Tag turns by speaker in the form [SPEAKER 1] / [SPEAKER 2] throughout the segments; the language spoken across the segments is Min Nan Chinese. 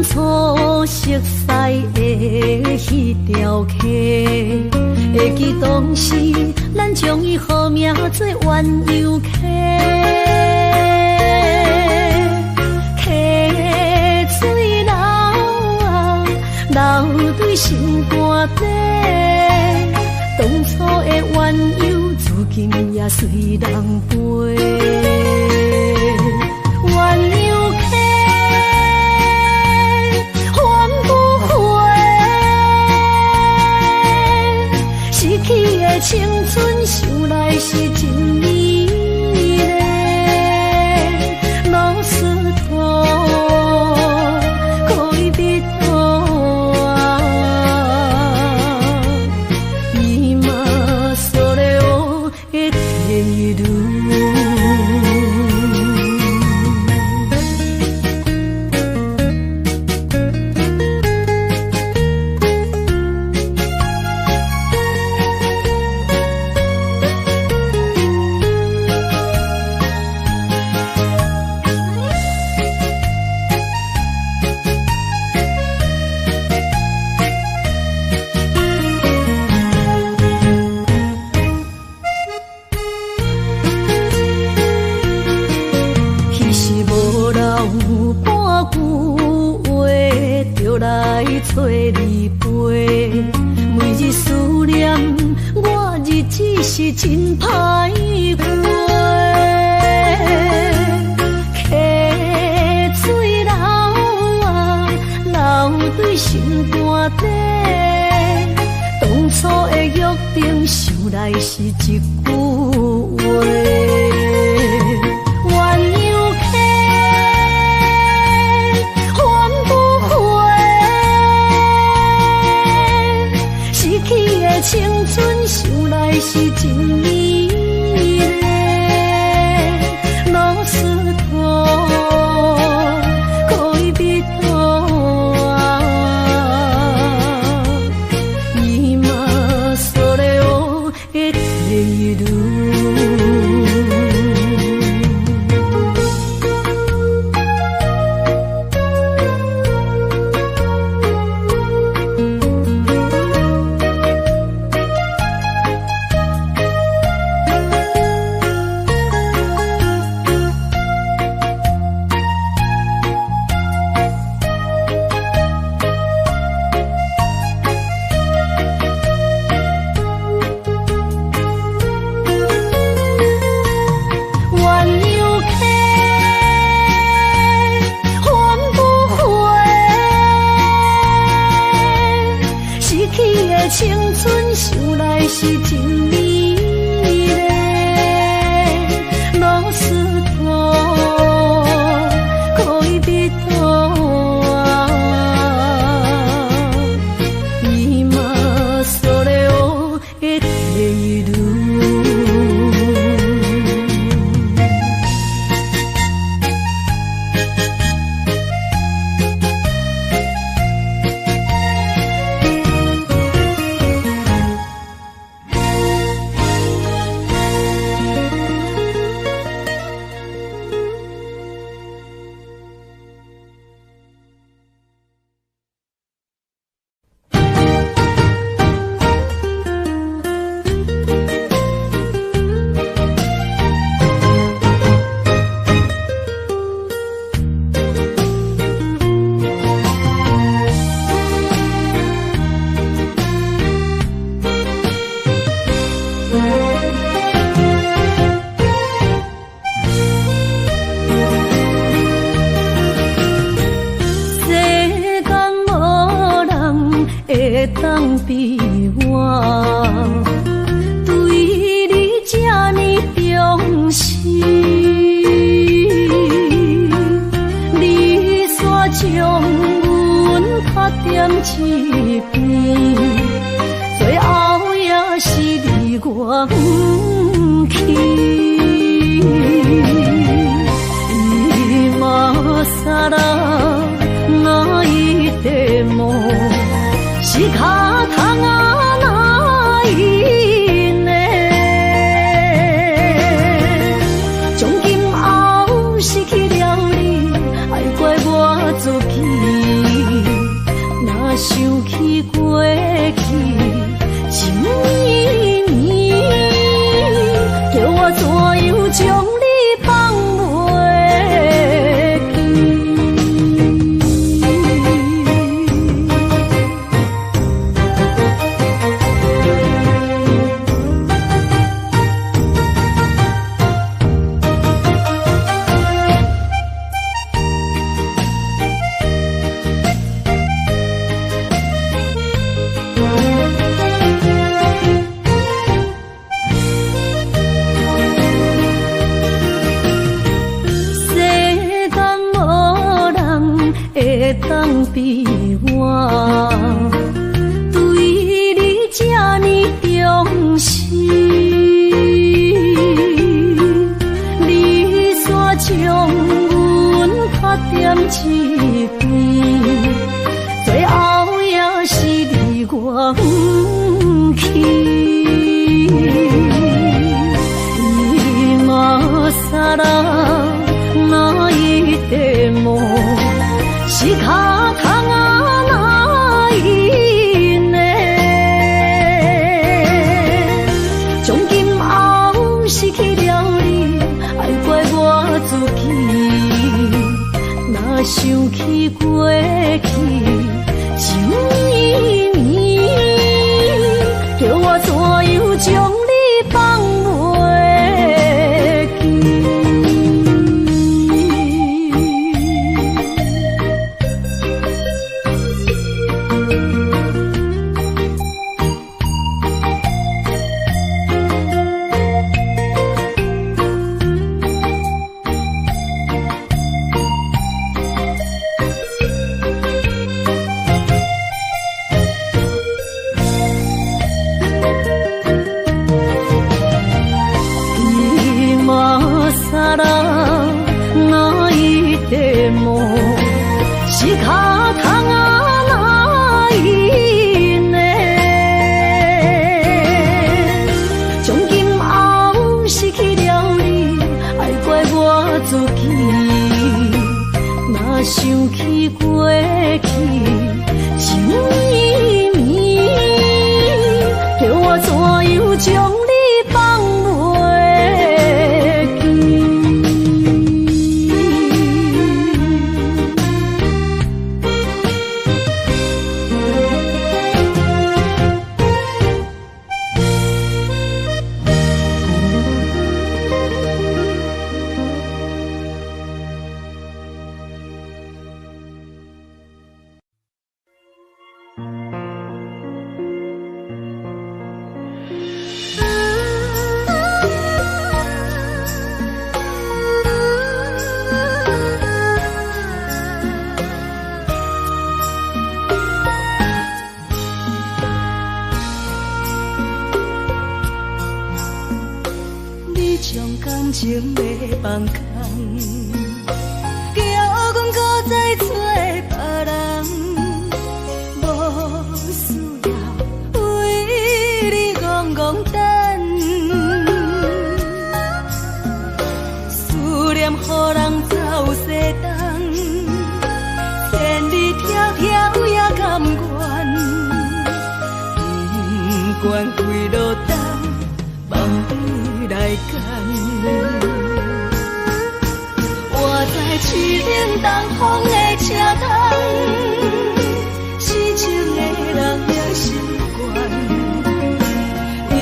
[SPEAKER 1] 初熟似的彼條溪，會記當時咱將伊號名做鴛鴦溪。溪水流啊，流對心肝底，當初的鴛鴦，如今也隨人飛。鴛鴦溪，還不回，失去的青春，想來是真美麗。老石頭，戀人啊，今それを得ている。彼時無留半句話，就來找你飛。每日思念，我日子是真歹過。溪水流啊，流對心肝底，當初的約定，想來是一句話。鴛鴦溪，還不回，失去的青春，想來是真美麗。老石頭，戀人啊，今それを得ている。鴛鴦溪，還不回，失去的青春，想來是真美麗。老石頭，戀人啊，今それを得ている。世間無人會當比我，對你這呢重視。你煞將阮拍踮一邊，最後也是離我遠去。今更泣いても仕方がないね。從今後失去了你，愛怪我自己。会当比我对你这呢重视？你煞將阮拍踮一邊，最後也是離我遠去。今更泣いても仕方がないね。從今後失去了你，愛怪我自己。若想起過去情綿綿，叫我怎樣將你放袂記？今更泣いても仕方がないね。從今後失去了你，愛怪我自己。若想起過去情綿綿，叫我怎樣將你放袂記？
[SPEAKER 2] 你將感情欲放空，叫阮閣再找別人，無需要為你戆戆等，思念予人走西東，千里迢迢也甘願，不管几落冬，望你來牵。我在凄冷东风的车窗，痴情的人也心悬，又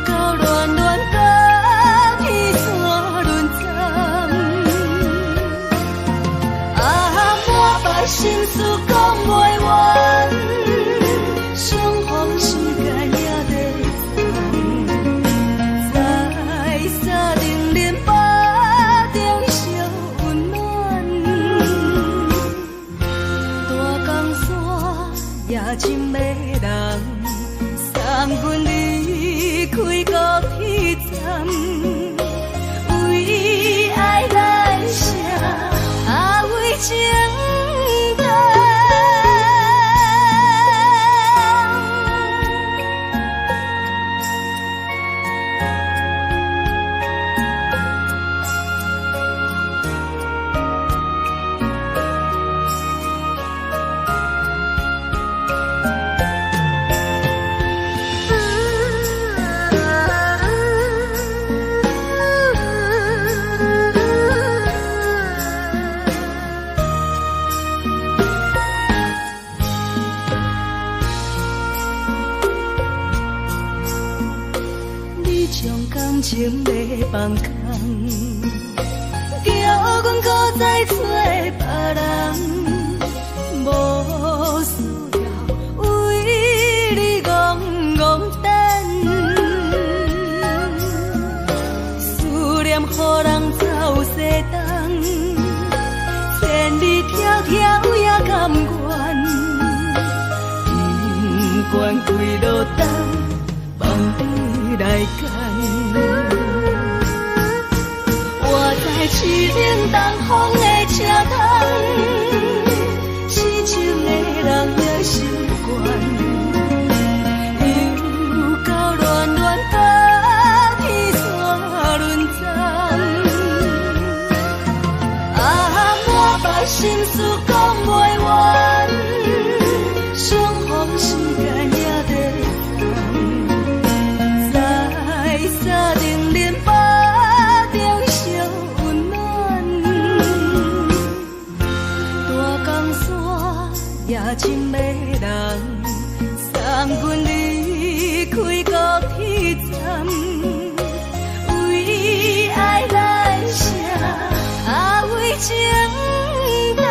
[SPEAKER 2] 到恋恋甲彼山轮转，啊，满腹心事讲袂完，相逢时间也短暂，在三零零腹中相温暖，大江山也真迷人，送阮离开高铁站，为爱来写，啊为情等。你將感情欲放空，叫阮閣再找別人，無需要為你戆戆等，思念予人走西東，千里迢迢也愿，不管几落冬，放你来拣。我知凄冷东风的车窗，痴情的人也心悬，又到恋恋甲天线轮转。啊，满腹心事讲袂完，相逢时间也短暂，在三重林巴中相温暖。大江山也真迷人，送阮离开高铁站，为爱来写，啊为情等。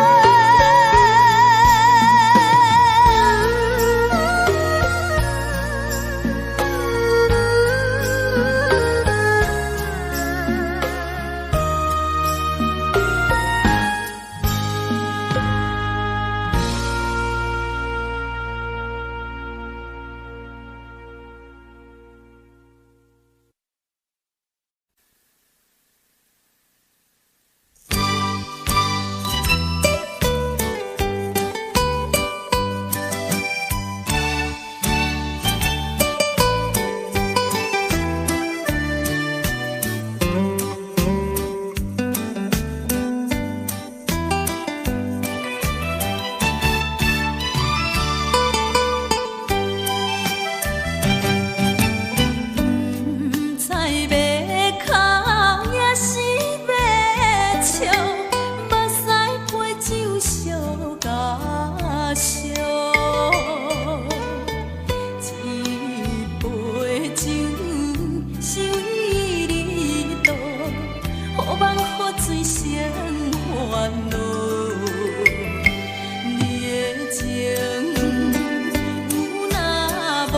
[SPEAKER 1] 毋知欲哭抑是欲笑，目屎陪酒相加烧。一杯酒是为你倒，予梦予醉成烦恼。你的情有若无，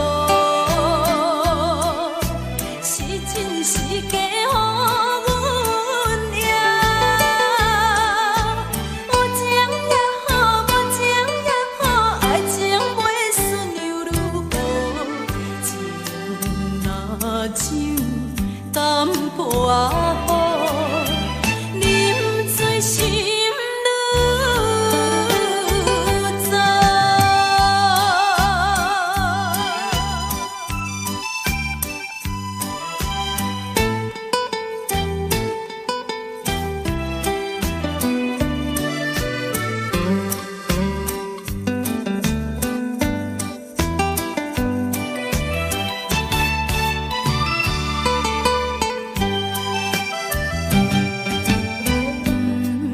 [SPEAKER 1] 是真是假，予阮赢。有情也好，无情也好，爱情袂输又如何？情若酒淡薄仔好，饮醉心愈燥。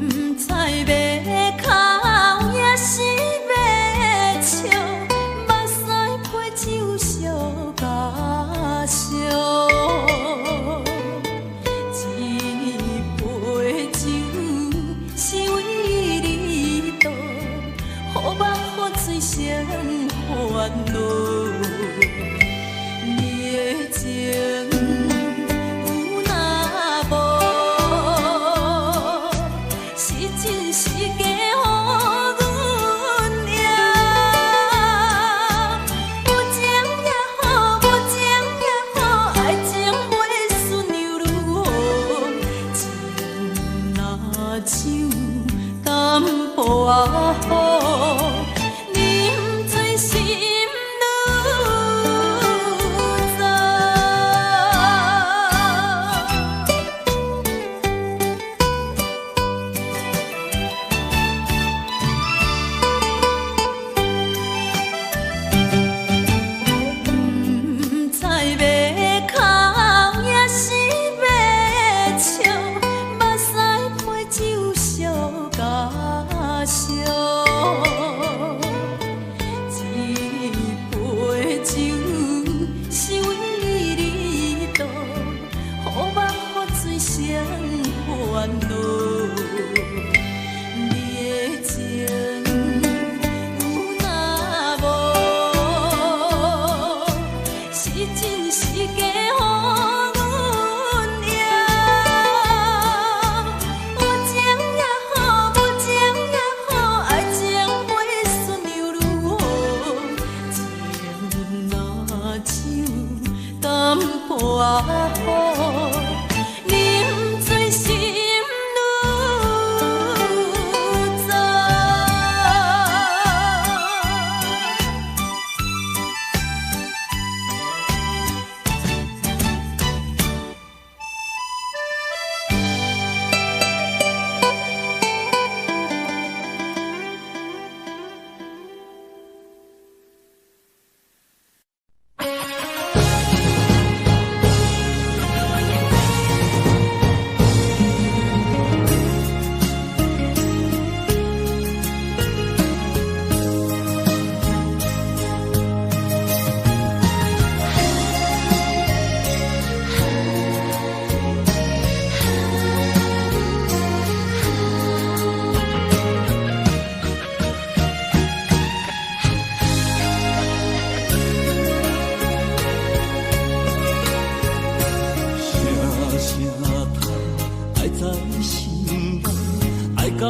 [SPEAKER 1] 毋知欲哭抑是欲笑，目屎陪酒相加烧。一杯酒是为你倒，予梦予醉成烦恼。你的情有若无，是真是假，予阮赢。有情也好，无情也好，爱情袂输又如何？情若酒淡薄仔好，饮醉心愈燥。毋知欲哭抑是欲笑，目屎陪酒相加烧。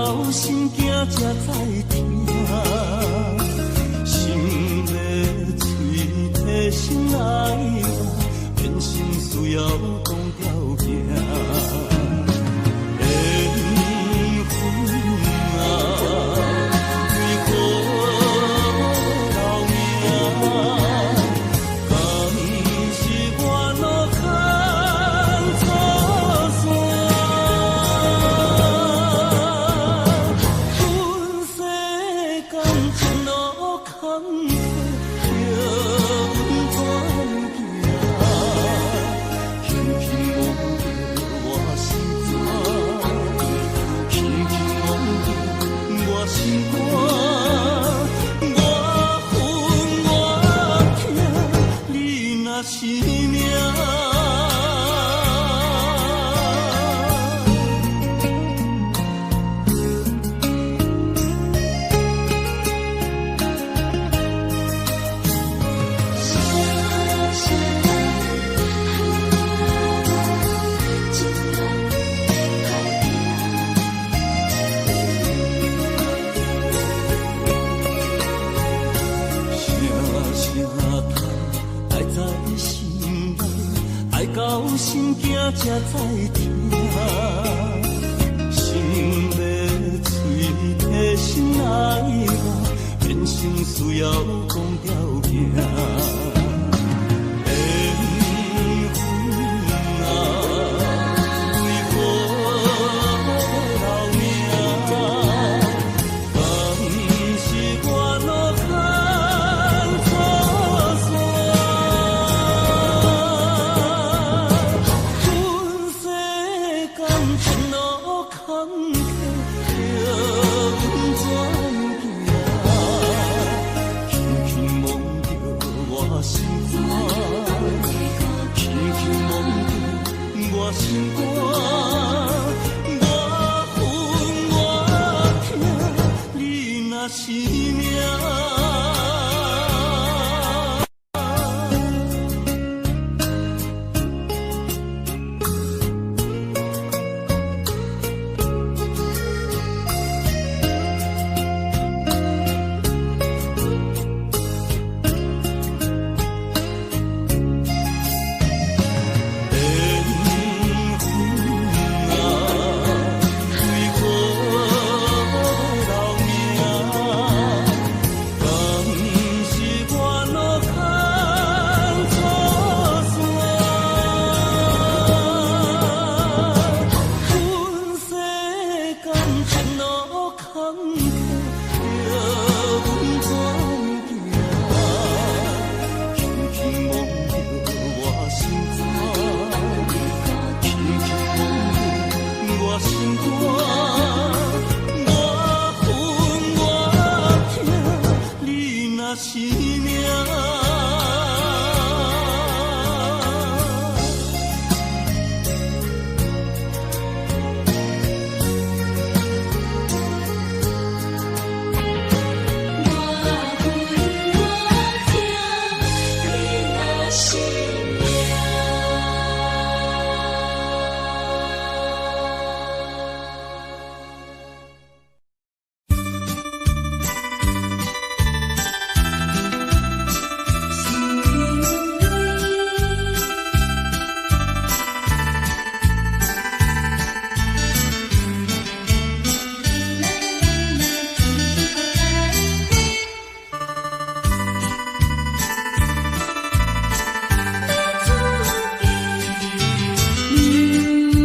[SPEAKER 3] 到心惊才知疼。心欲喙提心爱我，变成需要讲条件。缘分啊，为何留名？敢是我路牵错线？阮世间情路坎坷，叫阮怎行？轻轻摸著我心肝，轻轻摸著我心肝，我恨我疼，你若是命。
[SPEAKER 1] 声声叹，情人歹拼。
[SPEAKER 3] 声声叹，爱在心内，爱到心惊才知疼。心欲喙提心爱我，变成需要讲条件。缘分啊，为何留名？敢是我路牵错线？阮世间情路坎坷，叫阮怎行？轻轻摸著我心肝，轻轻摸著我心肝，我恨我疼，你若是命。缘分啊，为何留名？敢是我路牵错线？阮世间情路坎坷，叫阮怎行？轻轻摸著我心肝，轻轻摸著我心肝，我恨我疼，你若是命。
[SPEAKER 1] 我恨我疼，你若是命。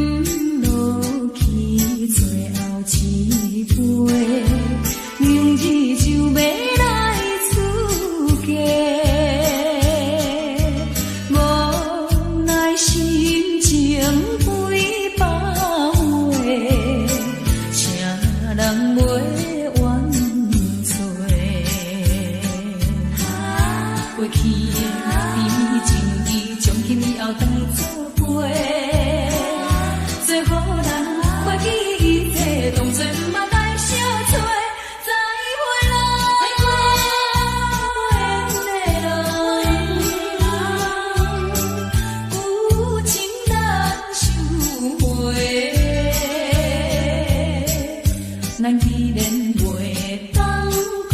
[SPEAKER 1] 阮落去最后一杯，明日就欲来出嫁，无奈心情几百回，请人袂怨罪。过去的甜蜜情义，从今以后当作陪。做予人过去一切，当作毋捌来相找。再会啦，缘的人，有情难收回。咱
[SPEAKER 2] 依然袂當閣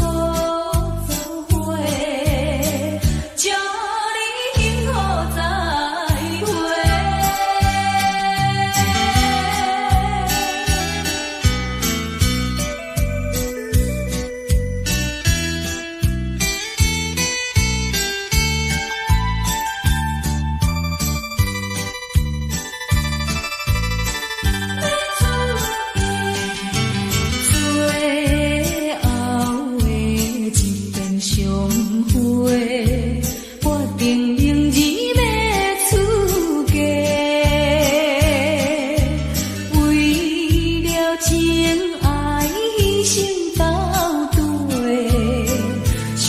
[SPEAKER 2] 做伙，祝你幸福再會。最後的一遍相會，決定明日欲出嫁。為了情愛犧牲斗地，傷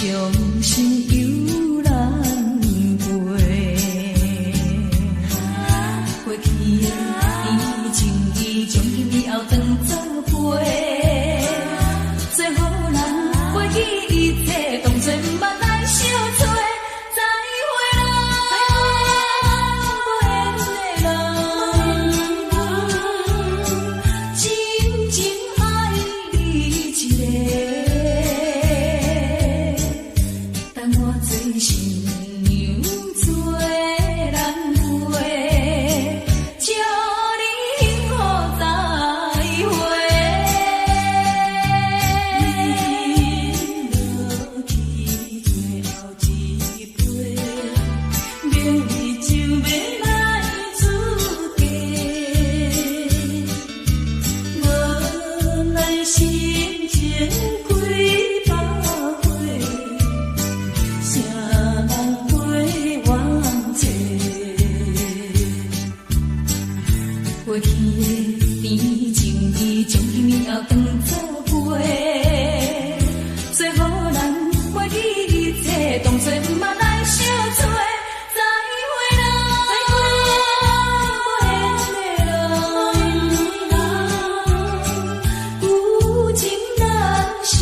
[SPEAKER 2] 心猶難過。過去的情義，從今以後當作陪。做予人袂記一切，當作毋捌來相揣。再會啦，無緣的人，真情愛你一个。等我做新娘做人陪，祝你幸福再會。饮落去最後一杯，明日就欲來出嫁。無奈心情幾百回，誰人陪我坐？過去的甜情意，從今以後當作陪。做予人袂記一切，當作毋捌來相揣。再會啦，無緣的人，有情難相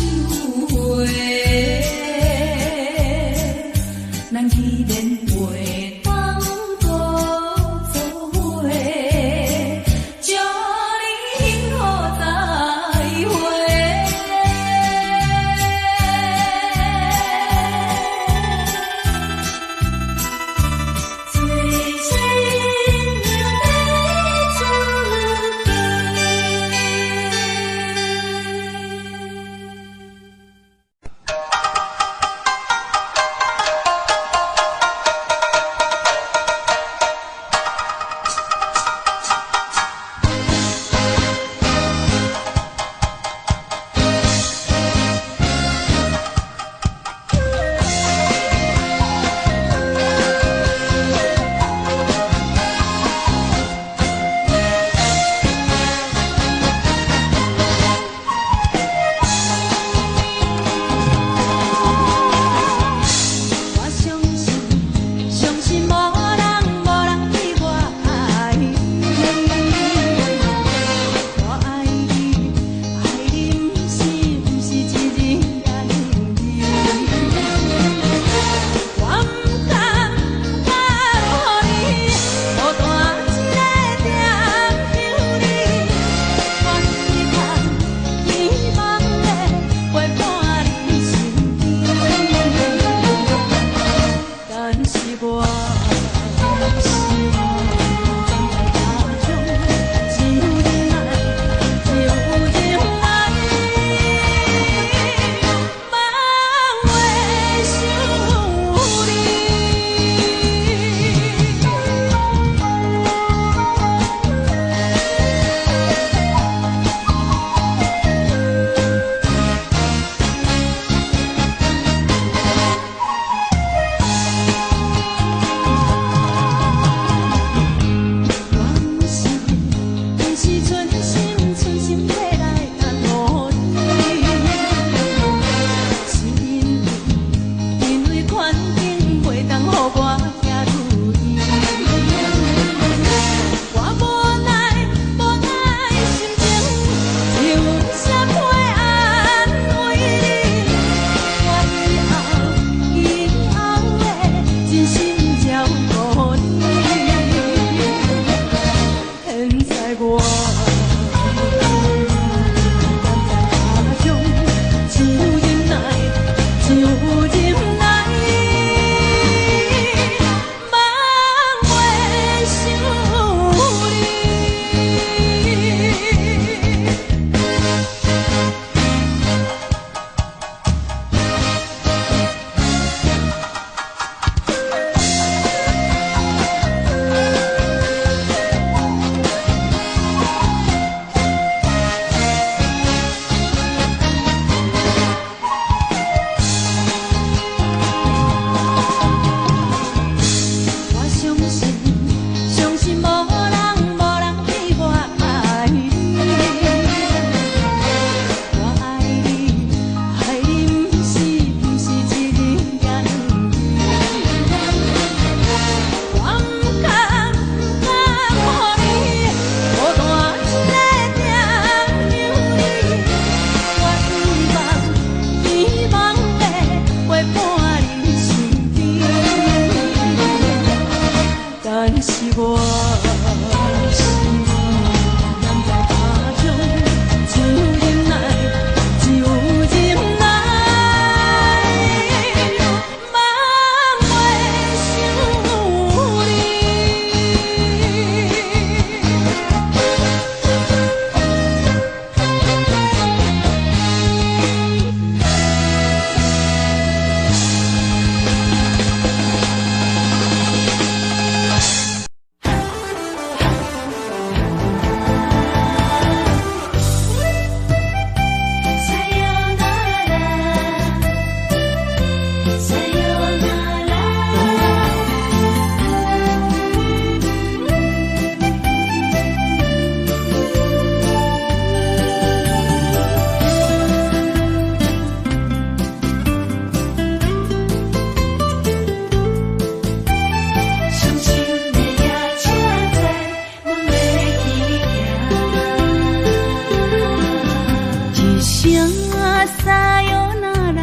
[SPEAKER 1] さよなら，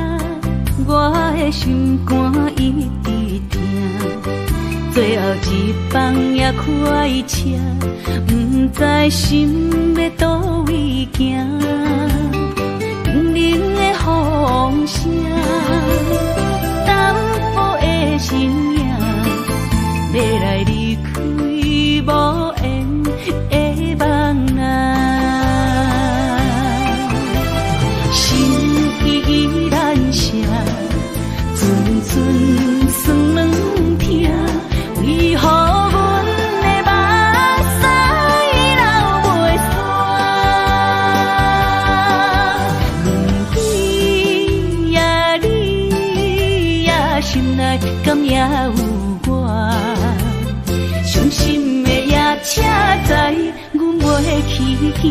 [SPEAKER 1] 我的心肝一直疼。最後一班也開車，毋知心欲佗位行。冷冷的風聲，淡薄的身影，欲來離開無緣的夢啊。心依然寫，陣陣酸軟疼，為何阮的目屎流袂煞？问你呀你呀，心內敢猶有我？傷心的夜車知阮袂去行。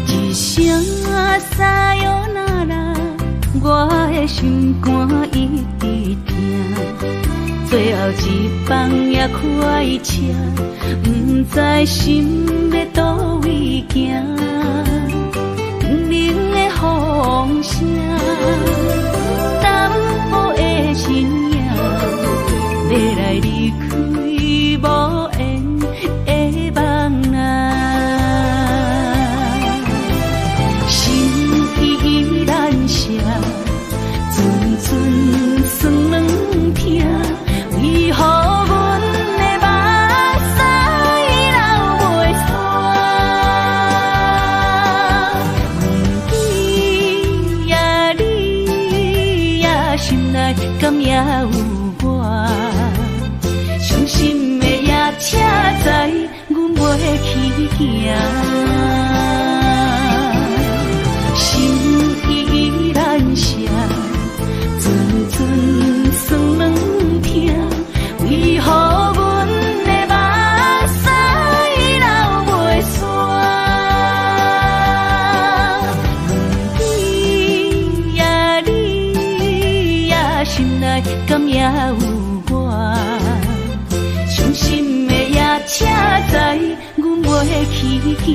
[SPEAKER 1] 一聲さよなら，我的心肝一直疼。最後一班也開車，毋知心欲佗位行。冷冷的風聲，淡薄的身影，欲來離開無緣的夢啊。心依然寫，陣陣酸軟疼，為何阮的目屎流袂煞？问你呀你呀，心內敢猶有我？傷心的夜車知阮袂去行。心依然寫，陣陣酸軟疼，為何阮的目屎流袂煞？问你呀你呀，心內敢猶有我？傷心的夜車知阮袂去行。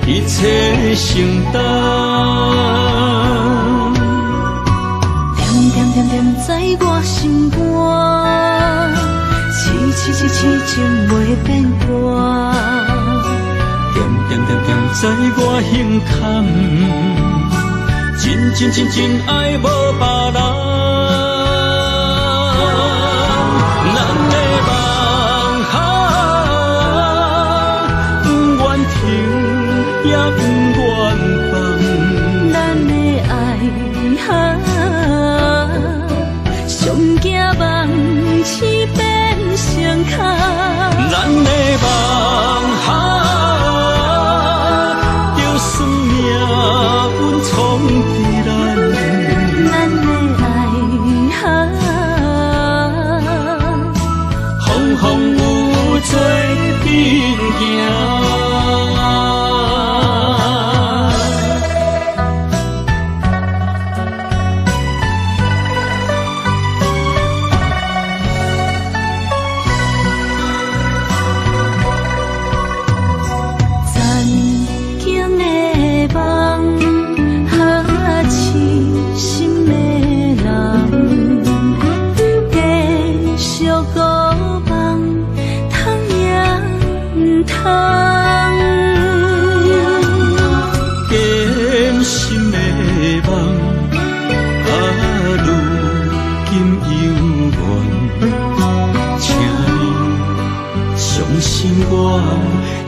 [SPEAKER 3] 一切承担。
[SPEAKER 2] 恬恬恬恬在我心肝，痴痴痴痴情袂变卦。
[SPEAKER 3] 恬恬恬恬在我胸坎，真真真真爱无别人。咱的梦啊，不愿停也不愿放。
[SPEAKER 2] 咱的爱啊，上惊梦醒。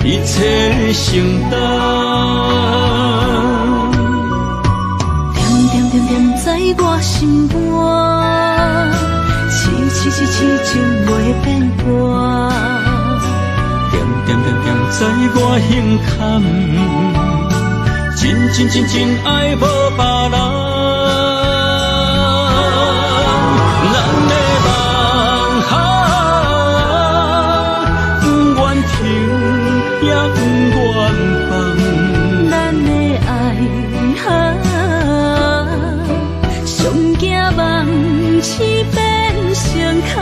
[SPEAKER 3] 一切承擔。
[SPEAKER 2] 恬恬恬恬在我心肝，痴痴痴痴情袂變卦。
[SPEAKER 3] 恬恬恬恬在我心坎，真真真真愛無別人。咱的夢啊，不願停也不願放。
[SPEAKER 2] 咱的愛啊，上驚夢醒變成空。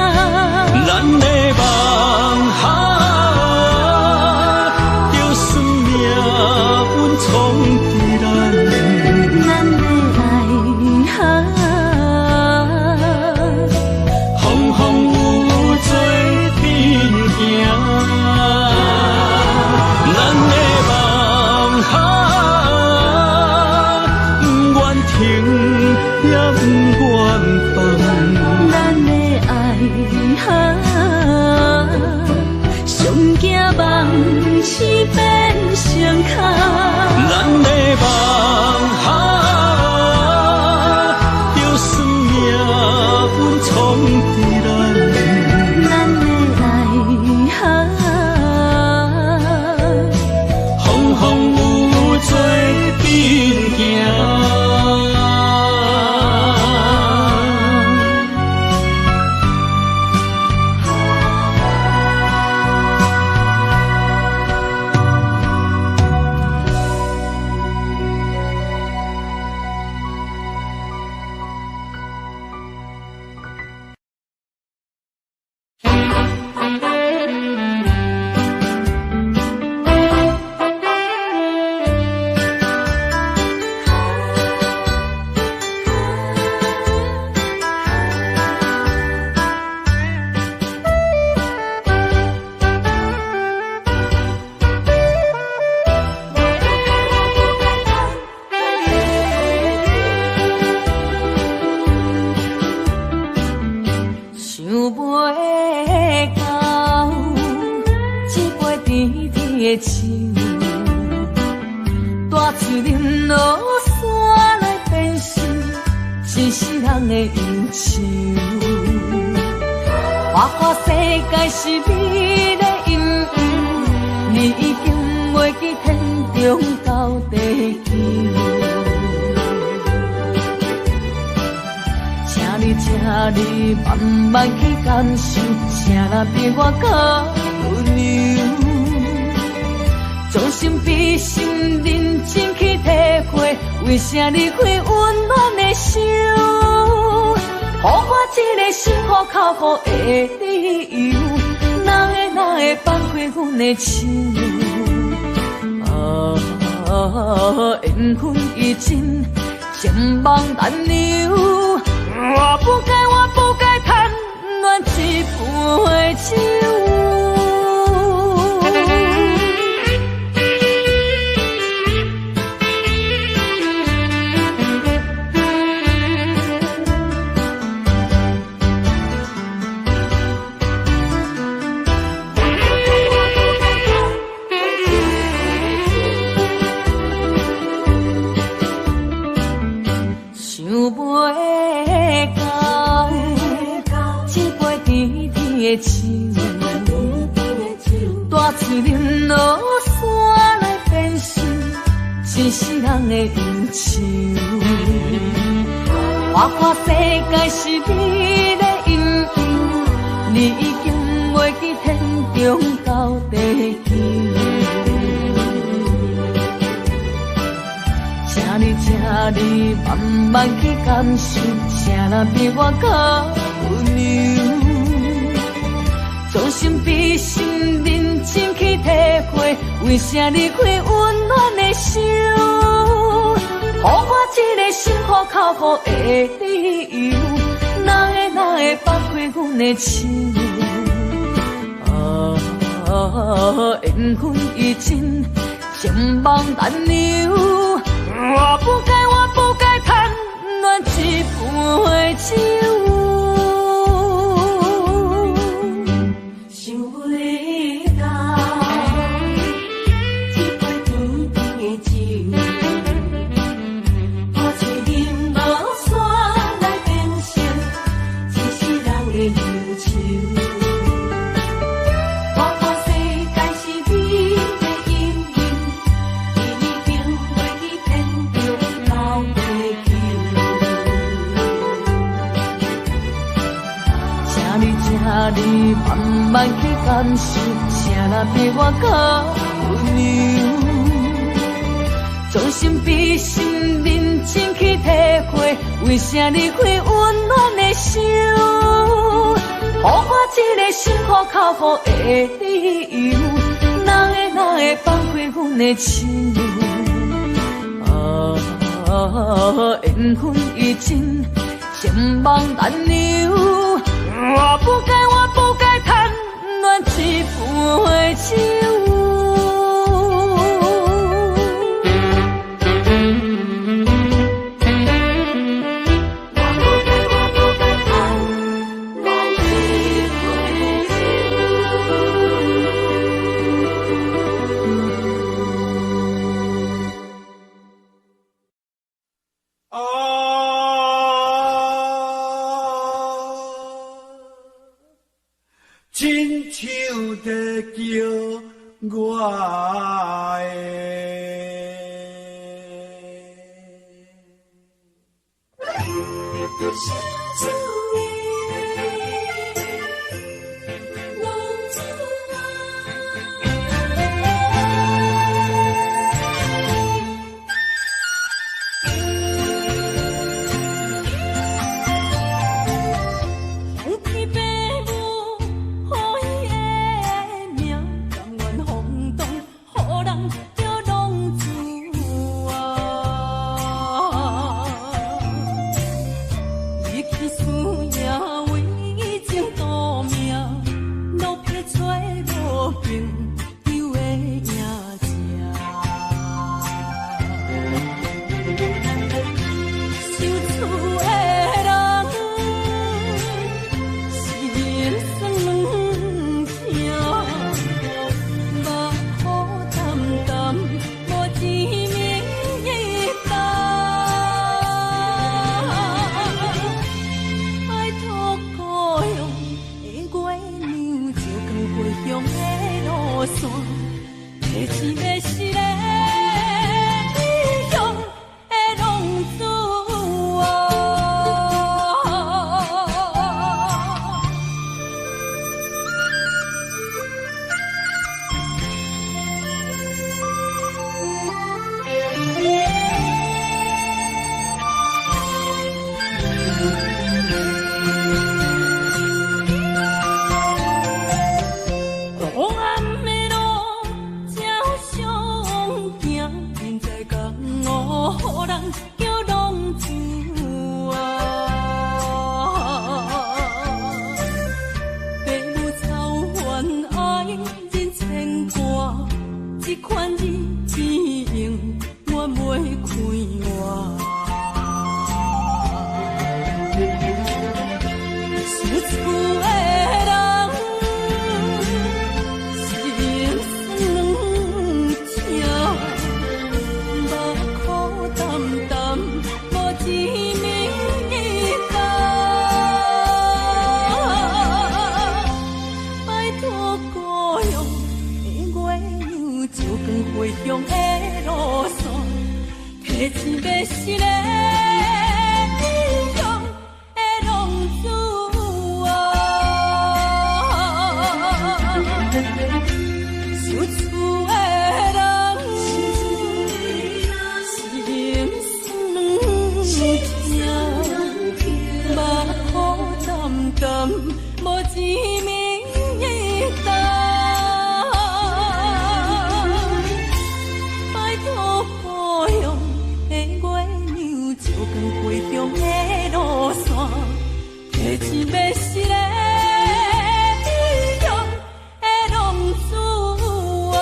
[SPEAKER 3] 咱的夢啊，就算命運創佇咱。
[SPEAKER 2] 咱的愛啊，
[SPEAKER 3] 風風雨雨做陣行。咱的夢啊，不願停也不願放。
[SPEAKER 2] 咱的愛啊，上驚夢醒變成空。
[SPEAKER 3] 咱的夢啊，就算命運創佇咱。
[SPEAKER 2] 咱的愛啊，
[SPEAKER 3] 風風雨雨做陣行。
[SPEAKER 2] 想袂到，這杯甜甜的酒，大喙啉落煞來變成一世人的憂愁。花花世界是美麗陰影，你已經袂記天長到地久。請你，請你慢慢去感受，啥人比我較溫柔？將心比心，認真去體會，為啥離開溫暖的手？予我這個心苦口苦的理由，哪會哪會放開阮的手？啊，緣分已盡，情網難留。我不該，我不該貪戀這杯酒。想袂到，這杯甜甜的酒，大喙啉落煞來變成一世人的憂愁。花花世界是美麗陰影，你已經袂記天長到地久。請你，請你慢慢去感受，啥人比我較溫柔？將心比心，認真去體會，為啥離開溫暖的手？予我這個心苦口苦的理由，哪會哪會放開阮的手？啊，緣分已盡，情網難留。我不該，我不該貪戀這杯酒。
[SPEAKER 1] 想袂到，
[SPEAKER 2] 你請你慢慢去感受，啥人比我較溫柔。將心比心，認真去體會，為啥離開溫暖的手？予我這个心苦口服的理由，哪會哪會放開阮的手？啊，緣分已盡，情網難留。我不該，我不該貪戀一杯酒。
[SPEAKER 3] 啊，親像在叫我的。
[SPEAKER 2] 奉天父母予伊的名，甘願放蕩，予人叫浪子啊！伊去输赢为情赌命，落魄找无朋友的影子。想厝的人，心酸软疼，目苦澹澹，无一暝担。拜托故乡的月娘，照光回乡的路线，提钱欲死的异乡的浪子啊！黑暗的路才相行，人在江湖，予人叫浪子啊。父母操烦爱人牵挂，这款日子永远袂快活。想厝的人，心酸软疼，目苦澹澹，无一暝担。拜托故乡的月娘，照光回乡的路线，提钱欲死的异乡的浪子啊！想厝的人，心酸软疼，目苦澹澹，无一暝担。拜托故乡的月娘，照光回乡的路线，提钱欲死的异乡的浪子啊！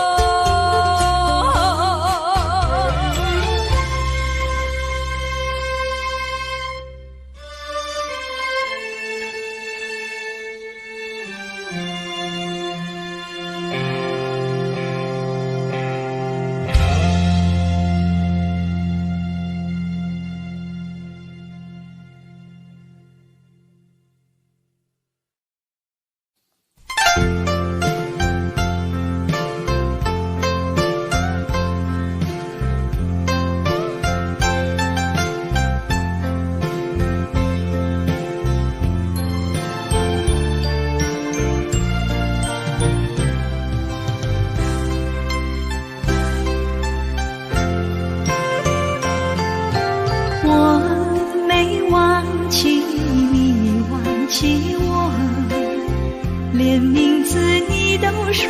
[SPEAKER 2] 連名字你都說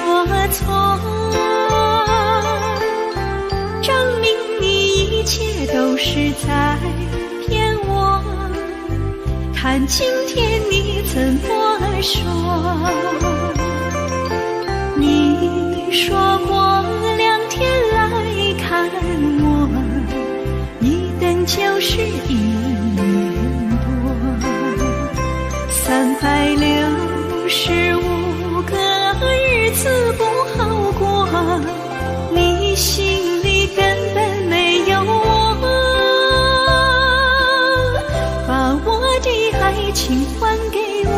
[SPEAKER 2] 錯，證明你一切都是在騙我。看今天你怎麼說？你說過2天來看我，一等就是1年多，365個日子不好過，你心裡根本沒有我，把我的愛情還給我。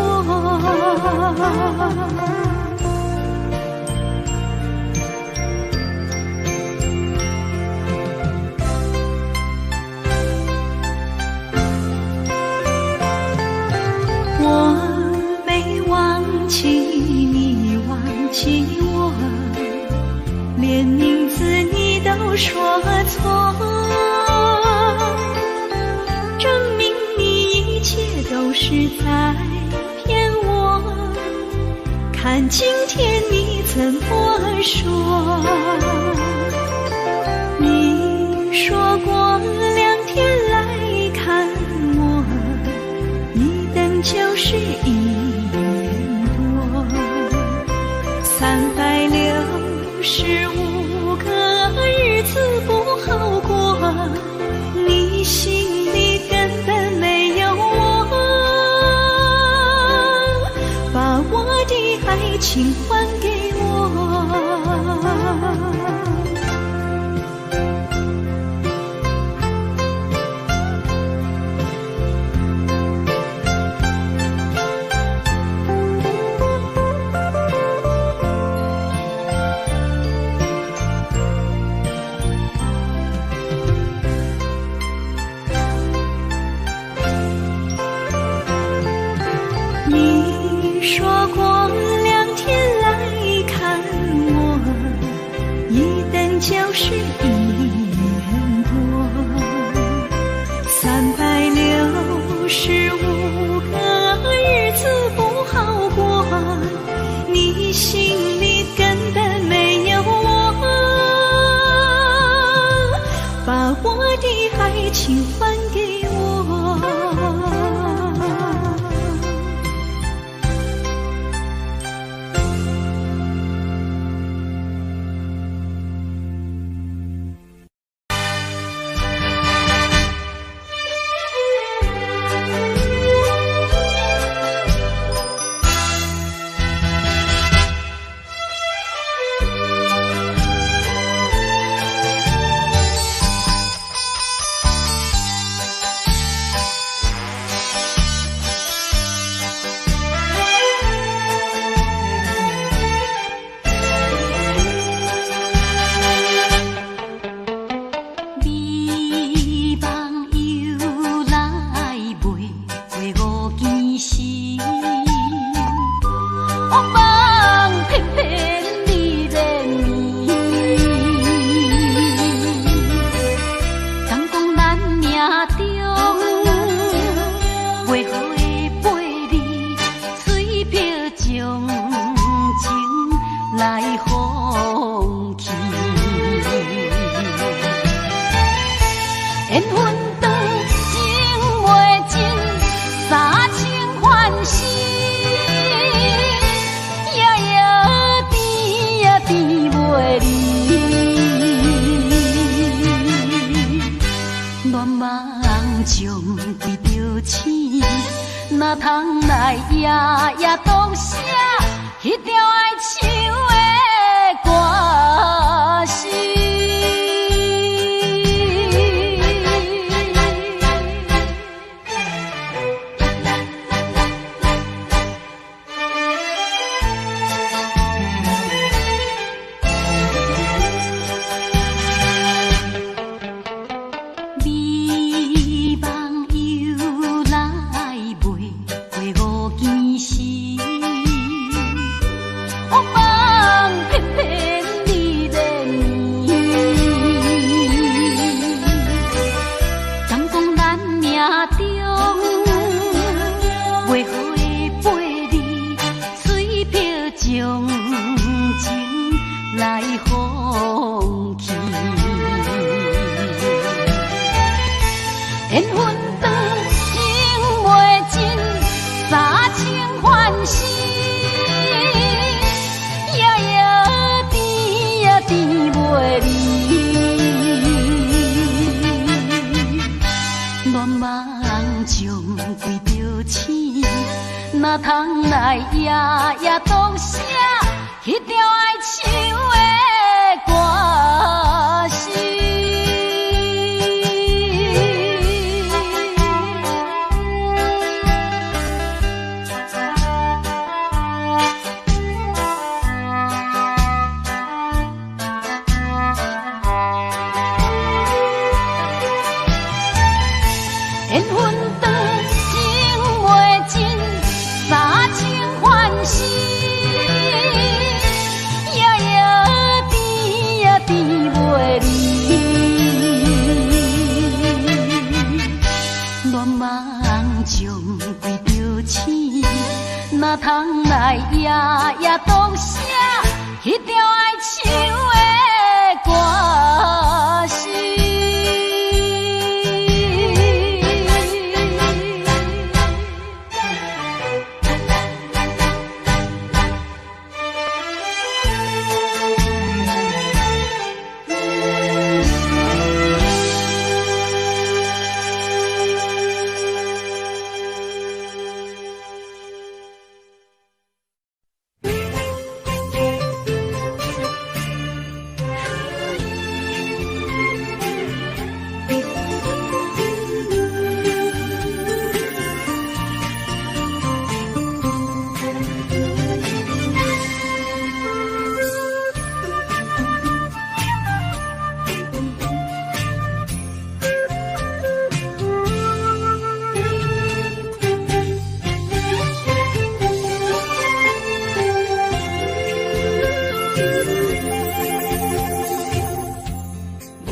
[SPEAKER 2] 我沒忘記你，忘記我，連名字你都說錯，證明你一切都是在騙我。看今天你怎麼說？你說過2天來看我，一等就是1年多，365個日子不好過，你心裡根本沒有我，把我的愛情還給我。你說過2天來看我，一等就是1年多，365個日子不好過，你心裡根本沒有我，把我的愛情還給我。
[SPEAKER 1] 美夢由來袂過五更時。將情來放棄。緣分長，情袂盡，三生還世，夜夜甜呀甜袂離。愿望将归著醒，哪通来夜夜独写彼条爱唱的歌词。缘分长，情袂尽，三生還世，夜夜甜呀甜袂離。愿望将归著醒，哪通来夜夜独写彼条爱唱的歌词。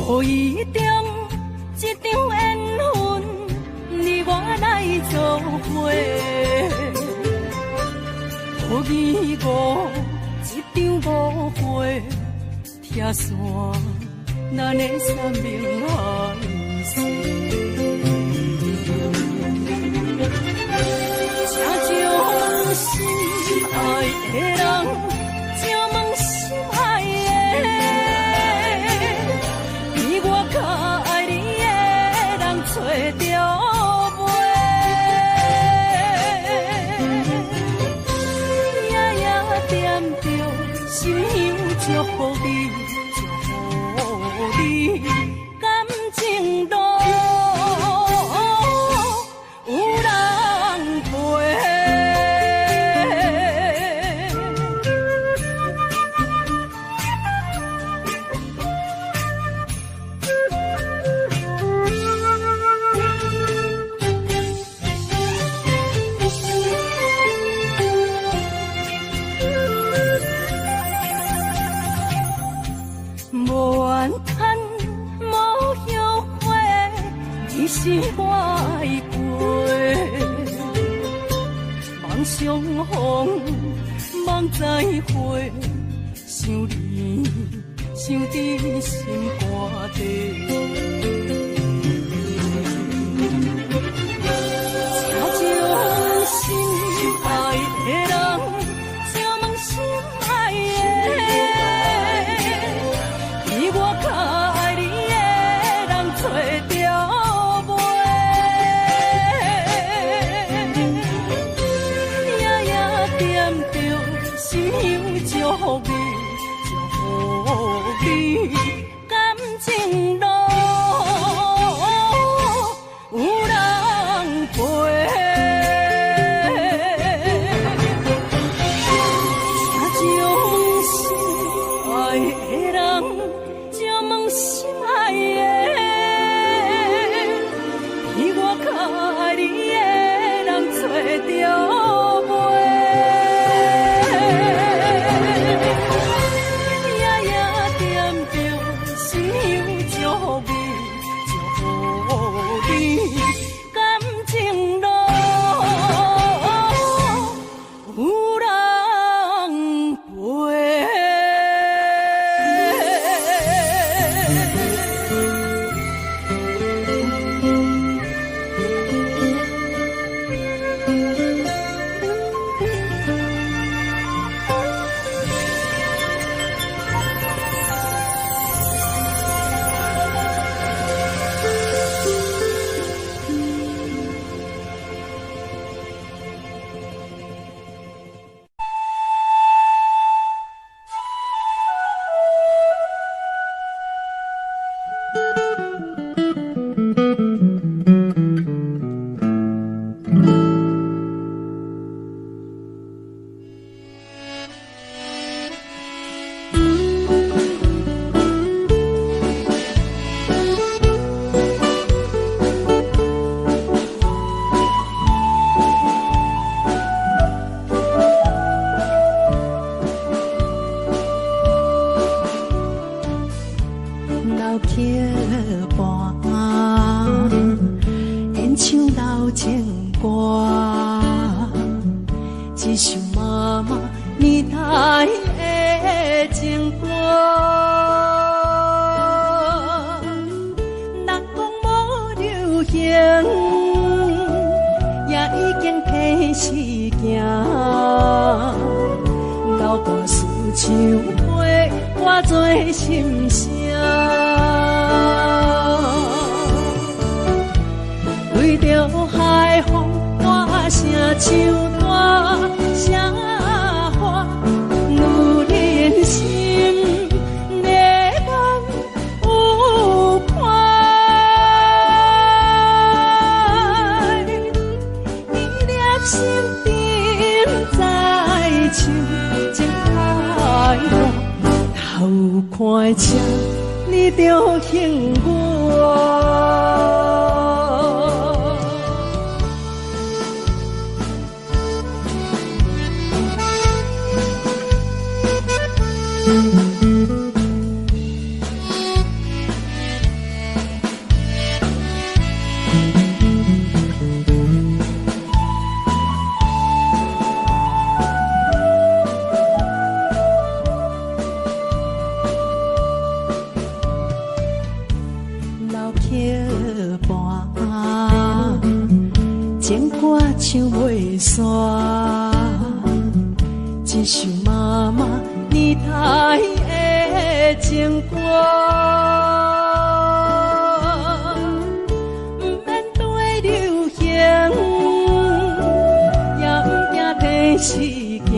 [SPEAKER 2] 無意中一場緣分，你我來做伙。無疑誤一場誤會，拆散咱的山盟海誓。請將心愛的人，請問心愛的，比我較愛你的人揣著袂？夜夜惦著心香祝福你，祝福你感情路有人陪。無怨嘆，無後悔，你是我愛過。望相逢，望再會，想你，想佇心肝底。請將心愛的人，請問心愛的，比我較愛你的人揣著袂？夜夜惦著心香祝福你，祝福你感情路有人陪。請將心愛的人，請問心愛的，比我較愛你的人揣著袂？夜夜惦著年代的情歌。人講無流行，也已經提時行。老歌詞唱過，我做心聲。對著海風，大聲唱大聲喊，女人心的夢有伴。一粒心沉在深情海岸，頭看車，你著恨我。老曲伴，情歌唱袂煞，一首媽媽年代的情歌，毋免對流行，也毋驚提時行。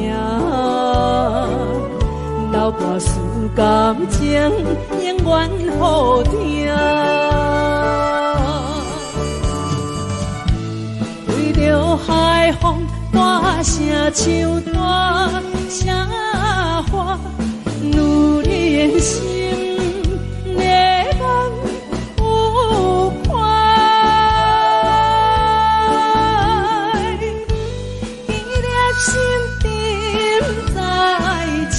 [SPEAKER 2] 老歌詞感情永遠好聽。對著海風，大聲唱，大聲喊，女人心的夢有伴。一粒心沉在深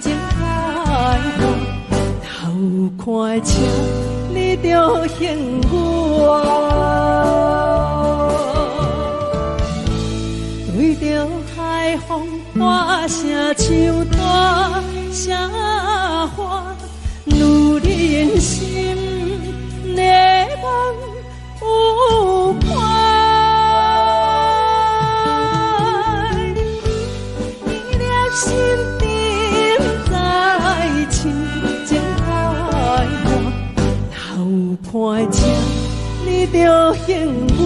[SPEAKER 2] 情海岸，頭看車，你著恨我。對著海風，大聲唱，大聲喊，女人心的夢有伴。一粒心沉在深情海岸，頭看車，你著恨我。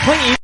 [SPEAKER 4] 歡迎。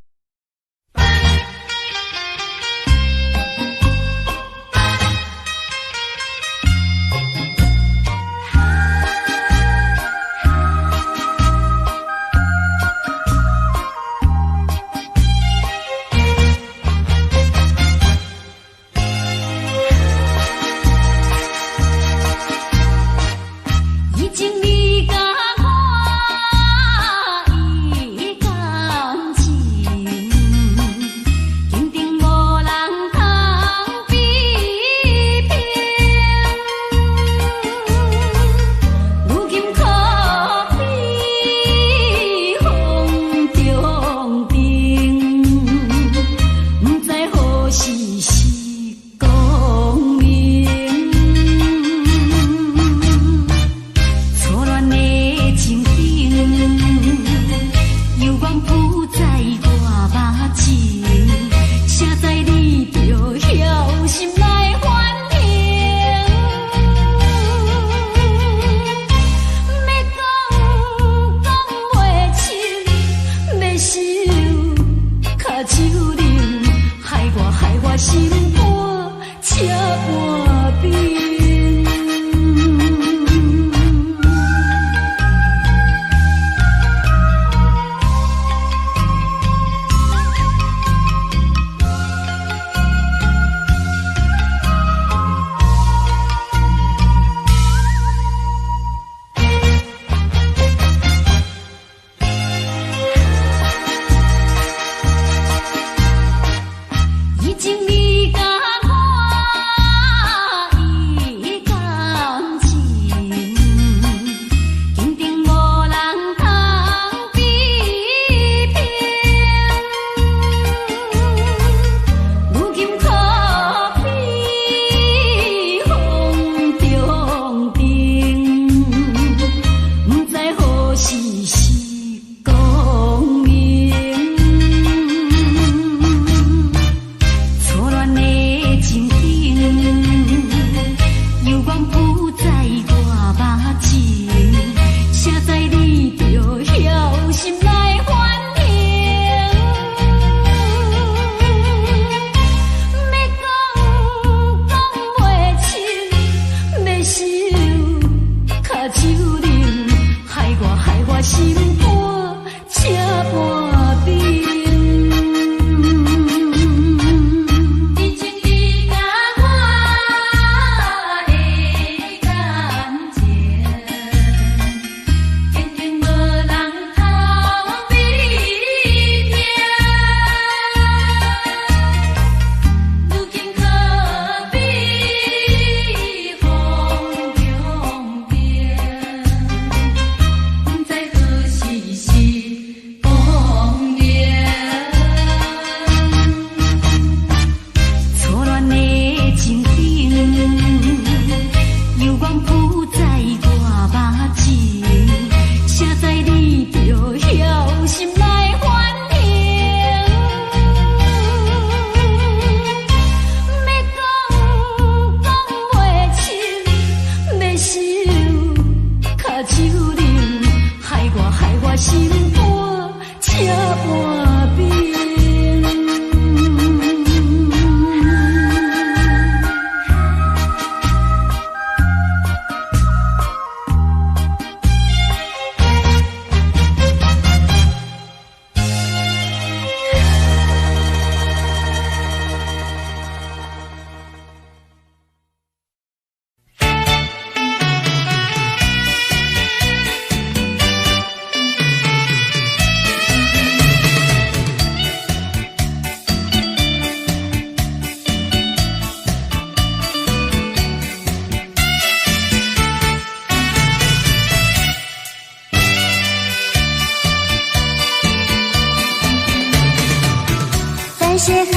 [SPEAKER 1] 淡水河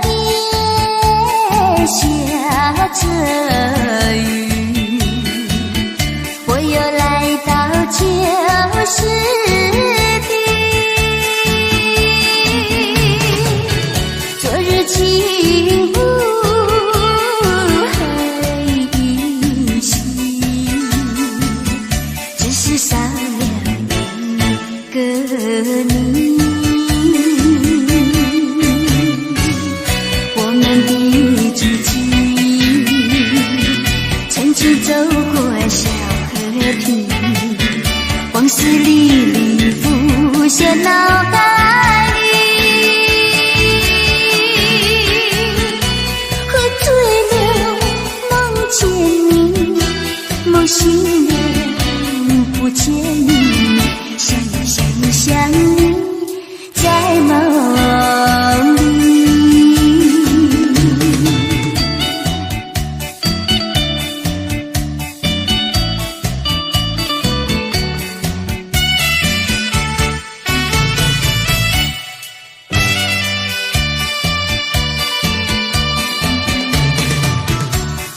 [SPEAKER 1] 邊下著雨，我又來到舊時地。昨日情霧還依稀，只是少了一個你。我們的足跡曾經走過小河平，往事歷歷浮現腦海裡。喝醉了夢見你，夢醒了不見你，想你想你想你在夢裡。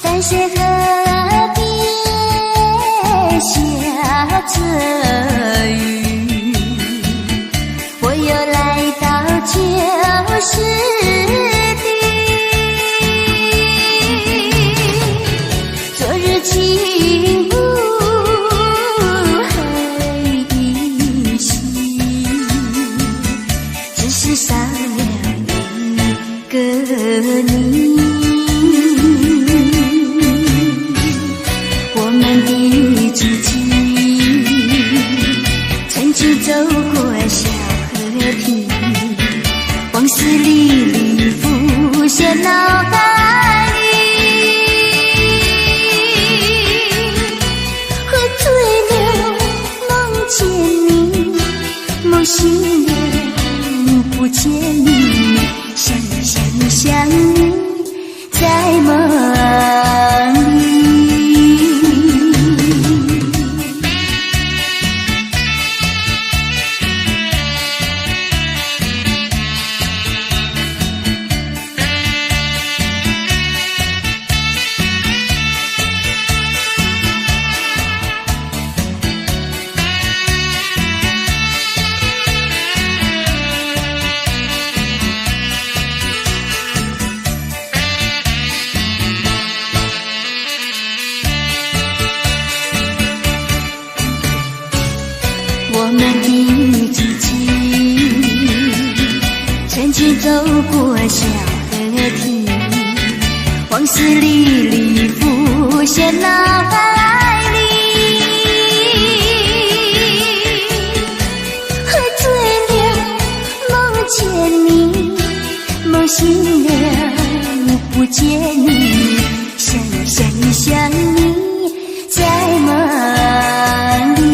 [SPEAKER 1] 淡水河邊下著雨，我又來到舊時地。昨日情霧還依稀，只是少了一個你。我們的足跡曾經走過小河平，往事歷歷浮現腦海裡。喝醉了夢見你，夢醒了不見你，想你想你想你在夢裡。我們的足跡曾經走過小河平，往事歷歷浮現腦海裡。喝醉了夢見你，夢醒了不見你，想你想你想你在夢裡。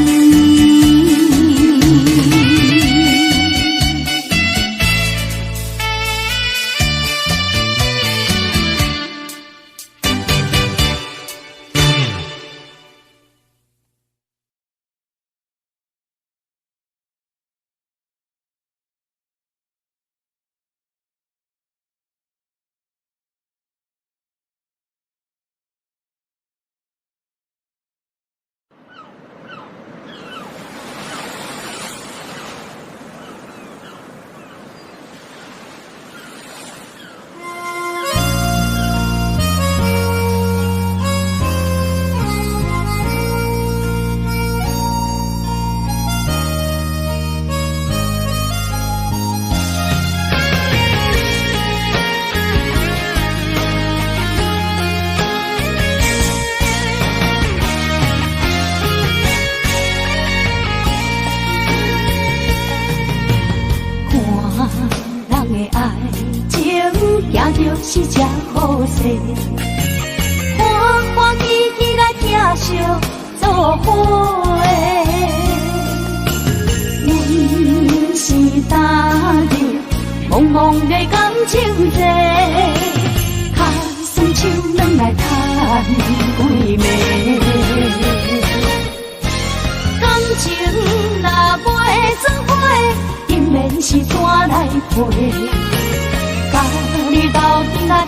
[SPEAKER 2] 就是这好势，欢欢喜喜来疼惜做伙。阮是踏入茫茫的感情世，脚酸手软来趁几暝。感情若袂算花，当然是纸来批。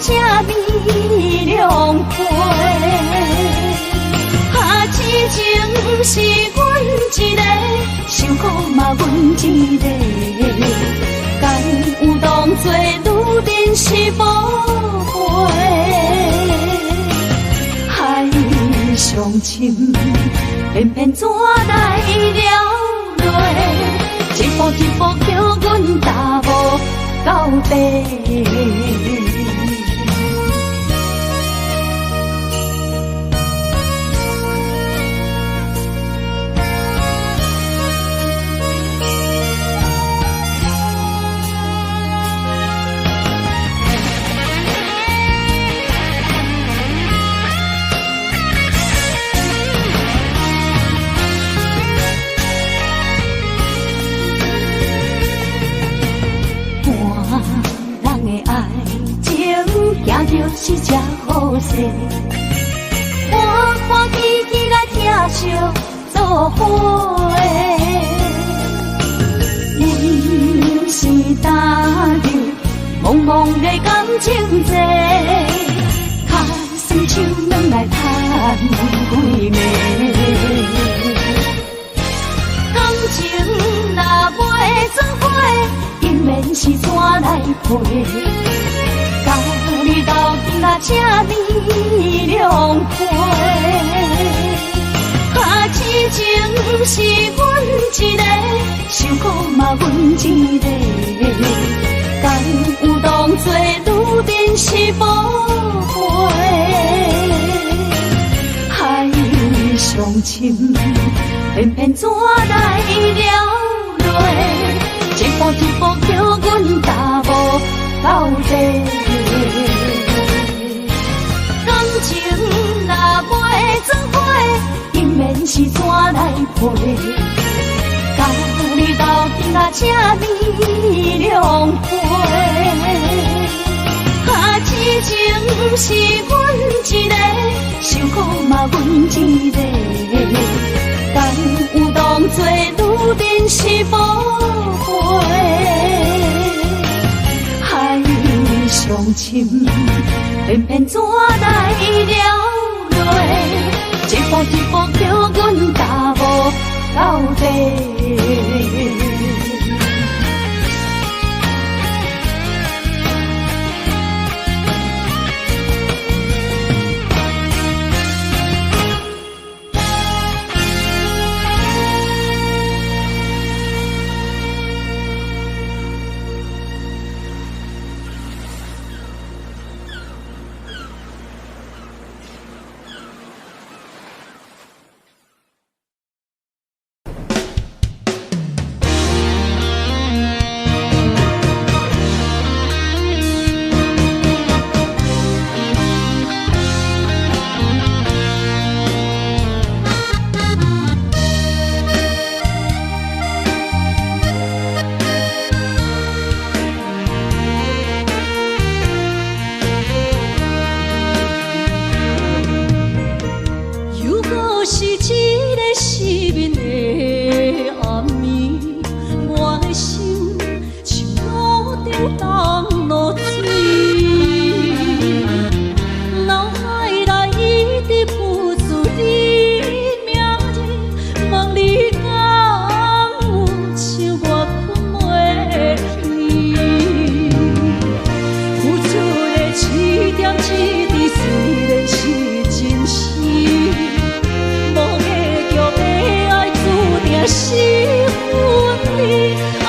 [SPEAKER 1] 這呢兩回。啊，痴情是阮一个，受苦嘛阮一个，敢有當作女人是寶貝？海上深，偏偏怎來流淚？一步一步叫阮踏無到底。就是这好势，欢欢喜喜来疼惜做伙。阮是踏入茫茫的感情债，跤酸手软来趁几暝。感情若袂做伙，姻缘是怎来配？甲你斗阵啊，这呢两回。啊，痴情是阮一个，受苦嘛阮一个，敢有當作女人是寶貝？海上深，偏偏怎來流淚？一步一步叫阮踏無到底。感情若袂做伙，姻緣是怎來配？甲你斗陣啊，這呢兩回。啊，痴情是阮一個，受苦嘛阮一個，敢有當作女人是寶貝？海上深，偏偏怎來流淚？一步一步叫阮踏無到底。
[SPEAKER 2] 是分離啊。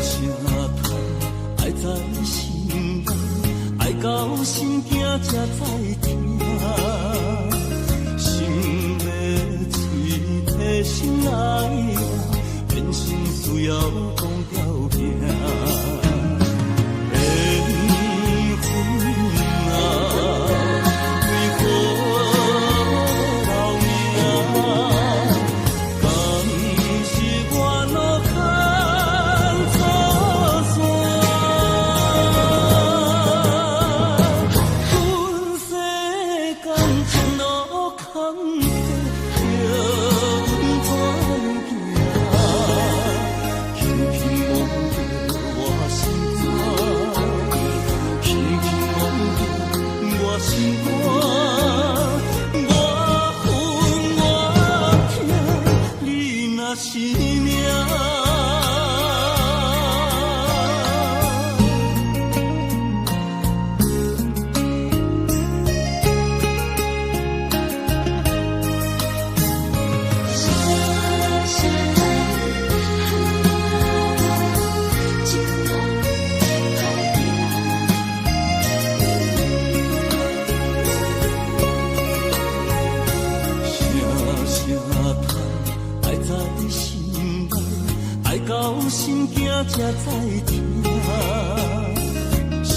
[SPEAKER 3] 聲嘆，愛在心內，愛到心驚才知疼。心欲喙提心愛啊，變成需要講條件。緣分啊，為何留名？敢是我路牽錯線？阮世間情路坎坷，叫阮怎行？輕輕摸著我心肝，輕輕摸著我心肝。我恨我疼，你若是命。
[SPEAKER 2] 聲聲嘆，情路歹行。
[SPEAKER 3] 聲聲嘆，愛在心內，愛到心驚才知疼。心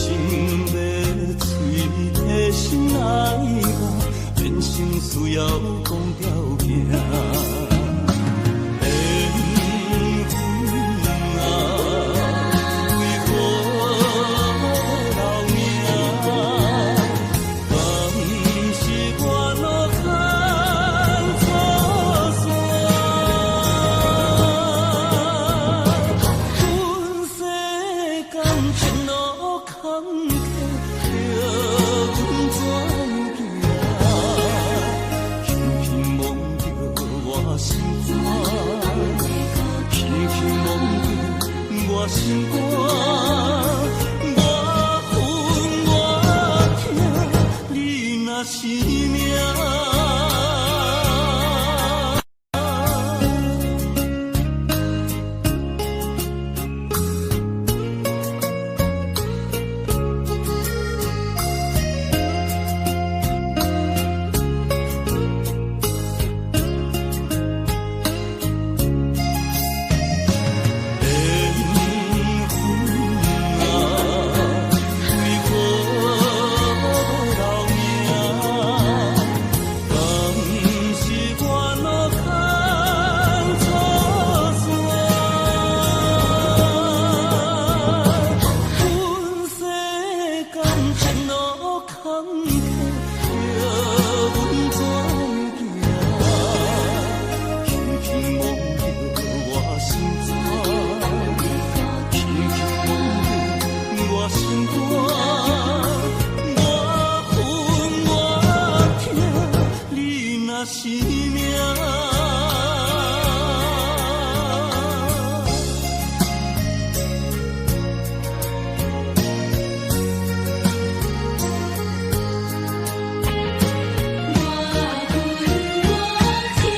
[SPEAKER 3] 欲喙提心愛啊，變成需要講條件。緣分啊，為何留名？敢是我路牽錯線？阮世間情路坎坷，叫阮怎行？輕輕摸著我心肝，輕輕摸著我心肝。我恨我疼，你若是命。緣分啊，為何留名？敢是我路牽錯線？阮世間情路坎坷，叫阮怎行？輕輕摸著我心肝，輕輕摸著我心肝。我恨我疼，你若是命。
[SPEAKER 2] 我恨我疼，